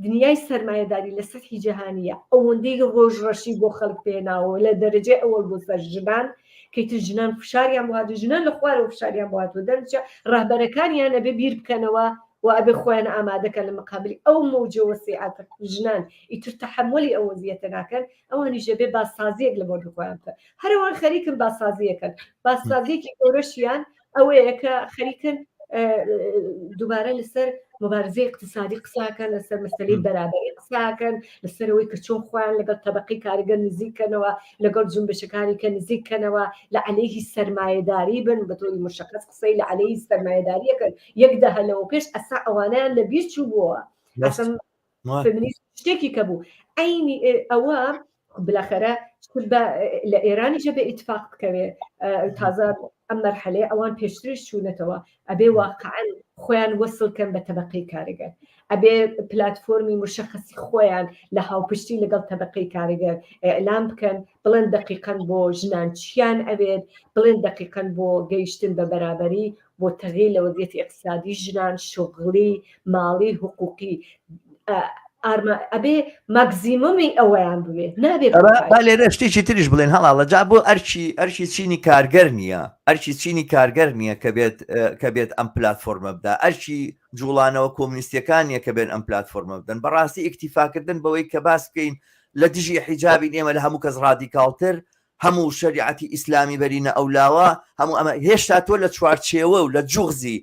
دنیای سەرمایەداری لە سەرحی جیهانیە ئەوەندەی ڕۆژ ڕەشی بۆ خەڵک پێناوە لە دەرەجەی ئەوەڵ بۆ سەر ژنان کەیتر ژنان فشاریان بۆ هاتوو ژنان لە خوارەوە فشاریان بۆ هاتووە دەرچە ڕەهبەرەکانیان ئەبێ بیر بکەنەوە و ئەبێ خۆیان ئامادەکەن لە مقابلی ئەو مەوجە وەسیعە کە ژنان ئیتر تەحەمولی ئەو وەزیەتە ناکەن ئەوانیش ئەبێ بازسازیەک لە بۆردی خۆیان بکەن هەرەوان خەریکن بازسازیەکەن بازسازیەکی گەورەشیان ئەوەیە کە خەریکن دووبارە لەسەر مبارزەی اقتصادی قساکەن لەسەر مەسەلەی بەرابەری قساکەن لەسەر ئەوەی کە چۆن خۆیان لەگەڵ تەبقی کارگەر نزیکەنەوە لەگەڵ جنبشەکانی کە نزیکەنەوە لە عەلەیهی سەرمایەداری بن بە تۆری مشخص قسەی لە عەلەیهی سەرمایەداریەکەن یەک دەهە لەوە پێش ئەسا ئەوانیان لە بیر چوو بووە فێمینیست شتێکی کە بوو عینی ئەوە بلاخەرە لە ئێرانیشە بێ ئیتفاق بکەوێ تازە ئەم مەرحەلەیە ئەوان پێشتریش چوونەتەوە ئەبێ واقعا خۆیان وەسڵ کەن بە تەبقەی کارگەر ئەبێ پلتفۆرمی مشخصی خۆیان لە هاوپشتی لەگەڵ تەبقەی کارگەر ئیعلام بکەن بڵێن دقیقەن بۆ ژنان چیان ئەوێت بڵێن دقیقەن بۆ گەیشتن بە بەرابەری بۆ تەغییر لە وەزیەتی ئیقتسادی ژنان، شوغلی، ماڵی، حقوقی ئارما ئەبێ ماکزیمۆمی ئەوەیان بوێ نابێ با لێرە شتێکی تریش بڵێن هەڵاڵە جا بۆ ئەرکی ئەرکی چینی کارگەر نییە ئەرکی چینی کارگەر نییە کە بێت کە بێت ئەم پلتفۆرمە بدا ئەرکی جوڵانەوە کۆمنیستیەکان نییە کە بێن ئەم پلتفۆرمە بدەن بەڕاستی ئیکتیفاکردن بەوەی کە باس بکەین لە دژی حیجابین ئێمە لە هەموو کەس ڕادیکاڵتر هەموو شەریعەتی ئیسلامی بەرینە ئەولاوە هەموو ئەمە هێشتا تۆ لە چوارچێوە و لە جوغزی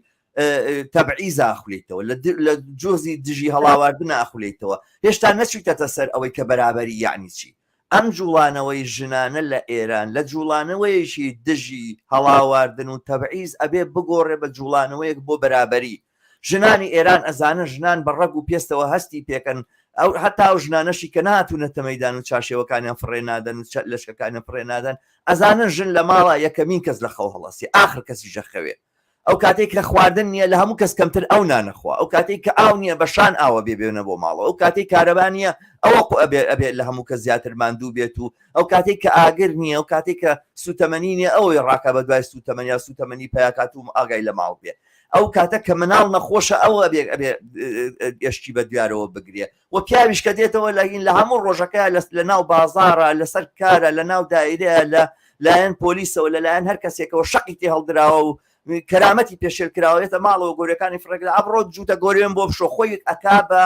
تەبعیزا ئەخولیتەوە لە جوزی دژی هەڵاواردنە ئەخولیتەوە هێشتا نەچویتەتە سەر ئەوەی کە بەرابەری یعنی چی ئەم جوڵانەوەی ژنانە لە ئێران لە جوڵانەوەیەکی دژی هەڵاواردن و تەبعیز ئەبێ بگۆڕێ بە جوڵانەوەیەک بۆ بەرابەری ژنانی ئێران ئەزانن ژنان بە ڕەگ و پێستەوە هەستی پێکەن ئەو هەتا ئەو ژنانەشی کە نهاتوونەتە مەیدان و چارشێوەکانیان فڕێ نادەن و لەشکەکانیان فڕێ نادەن ئەزانن ژن لە ماڵا یەکەمین کەس لە خەو هەڵەسێ ئاخر کەسیش ئەخەوێ ئەو کاتێک کە خواردن نییە لە هەموو کەس کەمتر ئەو نانەخوا ئەو کاتێک کە ئاو نییە بە شان ئاوە بێ بێنە بۆ ماڵەوە ئەو کاتێک کارەبا نییە ئەوە ئەبێ ئەبێ لە هەموو کەس زیاتر ماندوو بێت و ئەو کاتێک کە ئاگر نییە ئەو کاتێک کە سوتەمەنی نییە ئەوەی ڕاکا بە دوای سوتەمەنی یا سوتەمەنی پیاکات و ئاگای لە ماڵ بێ ئەو کاتە کە مناڵ نەخۆشە ئەو ئەبێ ئەبێ ئێشکی بە دیارەوە بگرێ و پیاویش کە دێتەوە لە هین لە هەموو ڕۆژەکە لە ناو بازارە لەسەر کارە لە ناو دایرەیە لە لایەن پۆلیسەوە لەلایەن هەر کەسێکەوە شەقی تێ هەڵدراوە و کەرامەتی پێشێل کراوێتە ماڵەوە گۆرەکانی فڕێکدا ئەبڕۆ جووتە گۆرێن بۆ بشۆ خۆی ئەکا بە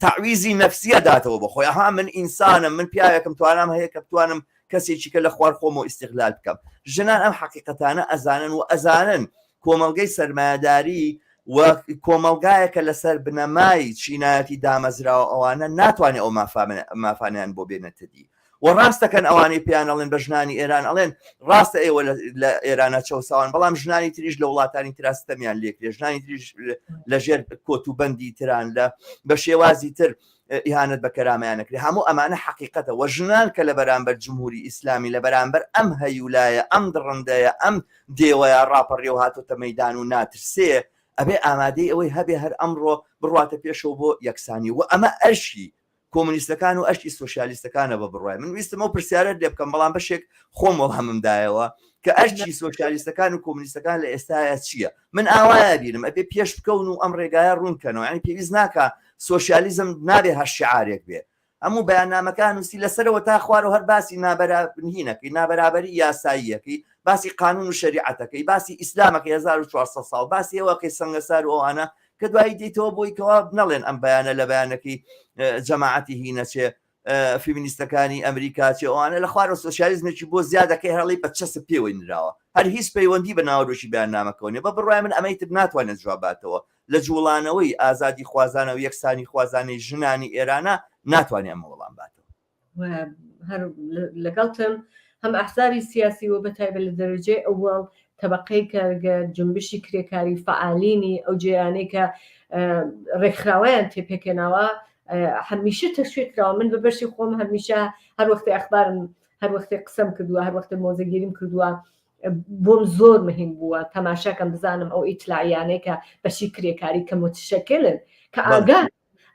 تەعویزی نەفسیە داتەوە بە خۆی ئەها من ئینسانم من پیاوێکم توانام هەیە کە بتوانم کەسێکی کە لە خوار خۆم و ئیسیغلال بکەم ژنان ئەم حەقیقەتانە ئەزانن و ئەزانن کۆمەڵگەی سەرمایەداری و کۆمەڵگایەکە لەسەر بنەمای چینایەتی دامەزراوە ئەوانە ناتوانێت ئەو مافانیان بۆ بێنێتە دی و ڕاستەکەن ئەوانەی پێیان ئەڵێن بە ژنانی ئێران ئەڵێن ڕاستە ئێوە لە ئێرانە چەوساوان بەڵام ژنانی تریش لە وڵاتانی ترا ستەمیان لێکرێ ژنانی تریش لە ژێر کۆت و بەندی تران لە بە شێوازی تر ئیهانەت بە کەرامەیان نەکرێ هەموو ئەمانە حەقیقەتە وە ژنان کە لە بەرامبەر جمهوری ئیسلامی لە بەرامبەر ئەم هەیولایە ئەم دڕندەیە ئەم دێوەیە ڕاپەڕیەوە هاتۆتە مەیدان و ناترسێ ئەبێ ئامادەی ئەوەی هەبێ هەر ئەمڕۆ بڕواتە پێشەوە بۆ یەکسانی و ئەمە ئەرشی کۆمۆنیستەکان و ئەرکی سۆسیالیستەکانە بە بڕوای من ویستم ئەو پرسیارەت لێ بکەم بەڵام بەشێک خۆم وەڵامم دایەوە کە ئەرکی سۆسیالیستەکان و کۆمۆنیستەکان لە ئێستایا چییە من ئاوایە بینم ئەبێ پێش بکەون و ئەم ڕێگایە ڕوون کەنەوە یعنی پێویست ناکا سۆسیالیزم نابێ هەر شعارێک بێ هەموو بەیاننامەکان نووسی لەسەرەوە تا خوارەوە هەر باسی نابەرابەری نابەرابەری یاساییەکەی باسی قانون و شەریعەتەکەی باسی ئیسلامەکەی 1400 ساڵ باسی ئەوەکەی سەنگەسار و ئەوانە کە دوایی دێیتەوە بۆی کەوا نەڵێن ئەم بەیانە لە بەیانەکەی جەماعەتی هی نەچێ فیمینیستەکانی ئەمریکا چێ ئەوانە لە خوارەوە سۆسیالیزمێکی بۆ زیادەکەی هەڵی بە چەسپ پێوەی نراوە هەر هیچ پەیوەندی بە ناوەرۆکی بەیاننامەکەەوە نیە بە بڕوای من ئەمەی تر ناتوانێت جواب باتەوە لە جوڵانەوەی ئازادی خوازانە و یەکسانی خوازانەی ژنانی ئێرانە ناتوانێت ئەمە وەڵام باتەوە. هەر لەگەڵتم هەم ئەحزابی سیاسی و بەتایبەت لە دەرەجەی ئەوەڵ تەبەقەی کارگەر جنبشی کرێکاری فەعالینی ئەو جێیانەی کە ڕێکخراوەیان تێپێکێناوە هەمیشە تەشویق کراوە من بە بەشی خۆم هەمیشە هەر وەختی ئەخبارم هەر وەختی قسەم کردووە هەر وەختی مۆزەگیریم کردووە بۆم زۆر مهم بووە تەماشاکەم بزانم ئەو ئیتلاعیانەی کە بەشی کرێکاری کە متشەکلن کە ئاگا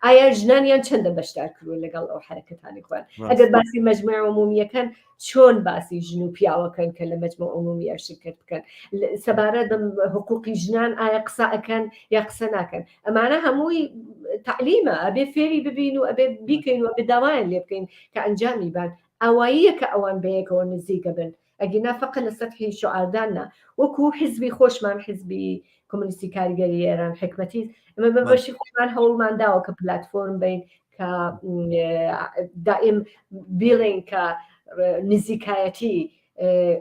ئایا ژنانیان چەندە بەشدار کردووە لەگەڵ ئەو حرەکەتانی خۆیان ئەگەر باسی مەجموع عمومیەکەن چۆن باسی ژن و پیاوەکەن کە لە مەجموع عمومیە شرکت بکەن سەبارەت بە حقوقی ژنان ئایا قسە ئەکەن یا قسە ناکەن ئەمانە هەمووی تعلیمە ئەبێ فێری ببین و ئەبێ بیکەین و ئەبێ داوایان لێ بکەین کە ئەنجامی بان ئاواییە کە ئەوان بەیەکەوە نزیکە بن ئەگینا فەقە لە سەتحی شعاردان نا وەکو حزبی خۆشمان حزبی کۆمۆنیستی کارگەری ئێران حکمەتی ئەمە بە بەشی خۆمان هەوڵمان داوە کە پلتفۆرم بین کە دائیم بیڵێن کە نزیکایەتی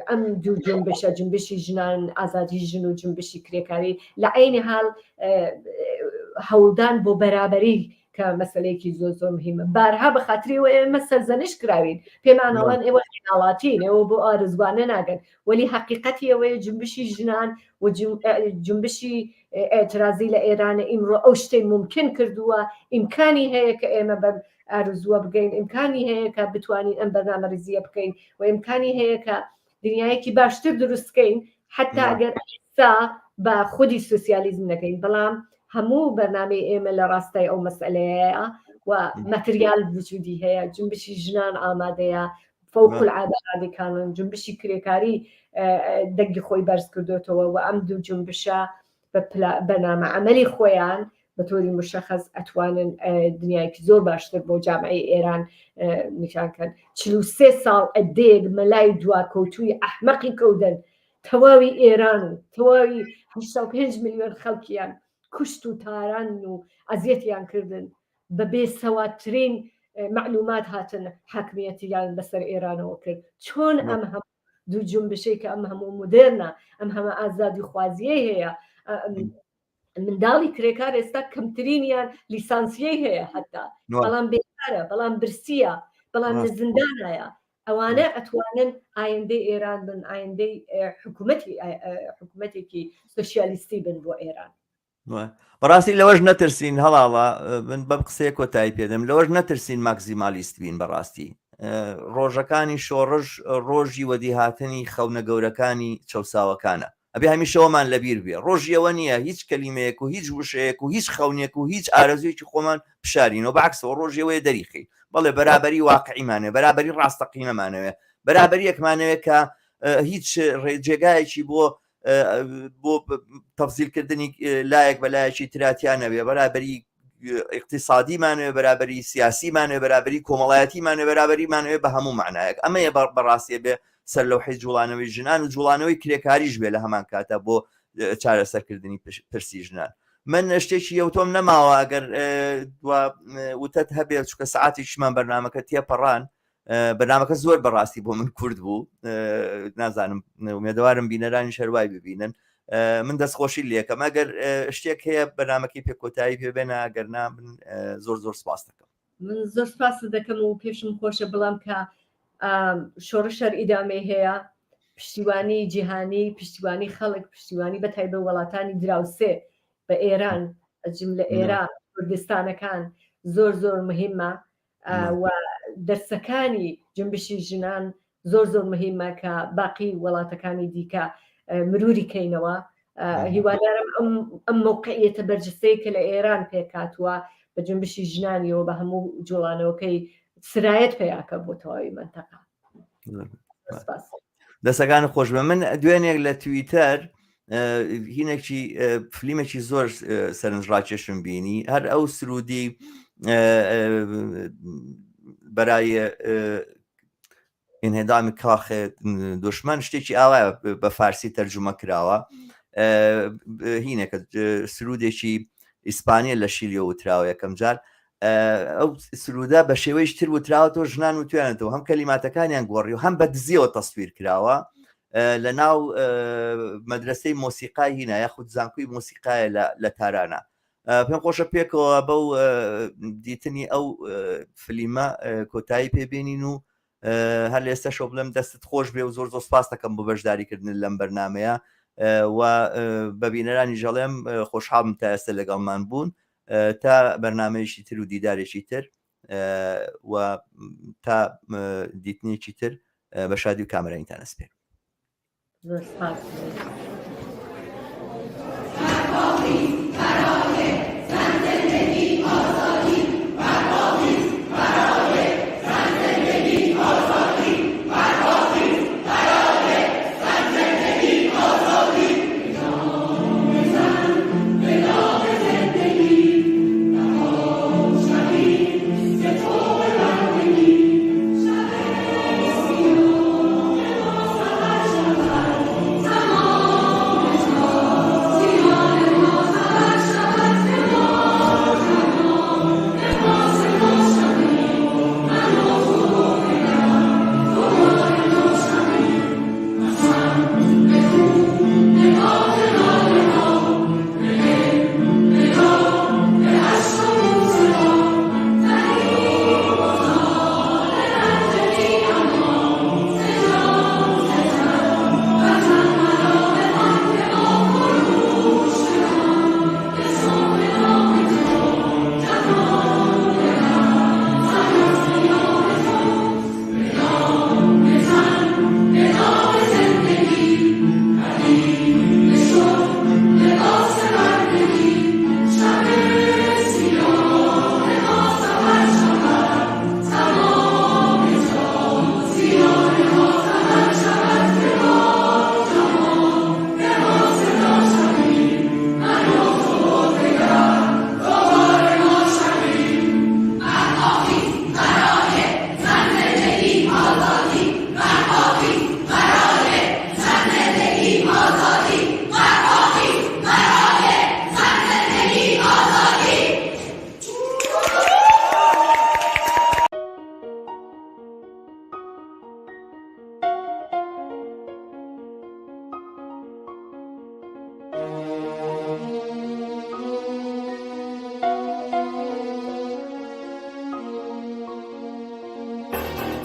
ئەم دوو جنبشە جنبشی ژنان ئازادی ژن و جنبشی کرێکاری لە عینی حال هەوڵدان بۆ بەرابەری کە مەسلەیەکی زۆر زۆر مهمە بارها بە خاتری ئەوە ئێمە سەرزەنش کراوین پێمان ئەڵێن ئێوە خیاڵاتین ئێوە بۆ ئارزوانە ناگەن وەلی حەقیقەتی ئەوەیە جنبشی ژنان و جنبشی ئاعترازی لە ئێرانە ئیمڕۆ ئەو شتەی ممکن کردووە ئیمکانی هەیە کە ئێمە بە ئارزووە بگەین ئیمکانی هەیە کە بتوانین ئەم بەرنامە ریزیە بکەین و ئیمکانی هەیە کە دنیایەکی باشتر دروست بکەین حتا ئەگەر ئێستا بە خودی سوسیالیزم نەکەین بەڵام هەموو بەرنامەی ئێمە لە ڕاستای ئەو مەسئلەیە و مەتریال وجودی هەیە جنبشی ژنان ئامادەیە. فەوق العادە ڕادیکاڵن، جونبشی کرێکاری دەنگی خۆی بەرز کردوێتەوە و ئەم دوو جونبشە بە بەرنامە عەمەلی خۆیان بە تۆری مشەخەس ئەتوانن دنیایەکی زۆر باشتر بۆ جامعەی ئێران نیشان کەن. 43 ساڵ ئەدەیەک مەلای دواکەوتووی ئەحمەقی کەودەن تەواوی ئێران و تەواوی 85 ملیۆن خەڵکیان کوشت و تاران و ئەزیەتیان کردن بە بێ سەوادترین مەعلومات هاتن حاکمیەتیان بەسەر ئێرانەوە کرد. چۆن ئەم هەموو دوو جونبشەی کە ئەم هەموو مودێرنە، ئەم هەمە ئازادی خوازیەی هەیە، منداڵی کرێکار ئێستا کەمترینیان لیسانسیەی هەیە حتا، بەڵام بێکارە، بەڵام برسیە، بەڵام لە زیندانایە، ئەوانە ئەتوانن ئایندەی ئێران بن، ئایندەی حکوومەتی حکوومەتێکی سۆسیالیستی بن بۆ ئێران. بەڕاستی لەوەش نەترسین هەڵاڵە، من بەم قسەیە کۆتایی پێدەم، لەوەش نەترسین ماکزیمالیست بین. بەڕاستی ڕۆژەکانی شۆڕش ڕۆژی وەدیهاتنی خەونە گەورەکانی چەوساوەکانە. ئەبێ هەمیشەوەمان لەبیر بێ ڕۆژیەوە نییە هیچ کەلیمەیەک و هیچ وشەیەک و هیچ خەونێک و هیچ ئارەزوویەکی خۆمان بشارینەوە، بەعکسەوە ڕۆژیەوەیە دەریخەین. بەڵێ بەرابەری واقعیمانەوێ، بەرابەری ڕاستەقینەمانەوێ، بەرابەریەکمانەوێ کە هیچ جێگایەکی بۆ بۆ تەفزیلکردنی لایەک بە لایەکی تراتیان نەبێ، بەرابەری اقتصادیمانەوێ، بەرابەری سیاسیمانەوێ، بەرابەری کۆمەڵایەتیمانەوێ، بەرابەریمانەوێ بە هەموو معنایەک. ئەمەیە بەڕاستیە بێ سەر لەوحەی جوڵانەوەی ژنان و جوڵانەوەی کرێکاریش بێ لە هەمان کاتا بۆ چارەسەرکردنی پرسی ژنان. من شتێکی یەوتۆم نەماوە، ئەگەر وتەت هەبێت، چونکە سەعاتێکیشمان بەرنامەکە تێپەڕان. بەرنامەکە زۆر بەڕاستی بۆ من کورت بوو، نازانم ئومێدەوارم بینەرانی شەروای ببینن. من دەستخۆشی لەکەم، ئەگەر شتێک هەیە بەرنامەکەی پێ کۆتایی پێ بێنە، ئەگەر نا من زۆر زۆر سپاس دەکەم. من زۆر سپاست دەکەم و پێشم خۆشە بڵام کە شۆڕش هەر ئیدامەی هەیە، پشتیوانی جیهانی، پشتیوانی خەڵک، پشتیوانی بە تایبەت وڵاتانی دراوسێ بە ئێران، جملە ئێران، کوردستانەکان زۆر زۆر مهمە و دەرسەکانی جنبشی ژنان زۆر زۆر مهمە کە باقی وڵاتەکانی دیکە مروری کەینەوە. هیوادارم ئەم مەوقعیەتە بەرجەستەیە کە لە ئێران پێکهاتووە بە جنبشی ژنانیەوە بە هەموو جوڵانەوەکەی سرایەت پیاکە بۆ تەواوی مەنتەقە. دەسەکان خۆش بە. من دوێنێک لە تویتەر هینێکی فلیمێکی زۆر سەرنجڕاکێشم بینی، هەر ئەو سرودی بەرای انهدام کاخ دشمن شتێکی ئاوایە بە فارسی تەرجومە کراوە، هینێکە سرودێکی ئیسپانیە لە شیلیۆ وتراوە یەکەم جار. ئەو سرودە بە شێوەیش تر وتراوەتەوە، ژنان وتویانەتەوە، هەم کەلیماتەکانیان گۆڕی و هەم بە دزیەوە تەسویر کراوە لە ناو مەدرسەی مۆسیقای هینا یاخود زانکۆی مۆسیقایە لە تارانە. پێم خۆشە پێکەوە بەو دیتنی ئەو فلیمە کۆتایی پێبێنین و هەر لە ئێستاشەوە بڵێم دەستت خۆش بێ و زۆر زۆر سپاس دەکەم بۆ بەشداریکردن لەم بەرنمەیە و بە بینەرانی ژەڵێم خۆشحاڵم تا ئێستا لەگەڵمان بوون تا بەرنمەیەکی تر و دیدارێکی تر و تا دیتنێکی تر بە شادی و کامەرانیتان ئەسپێرم. زۆر سپاس.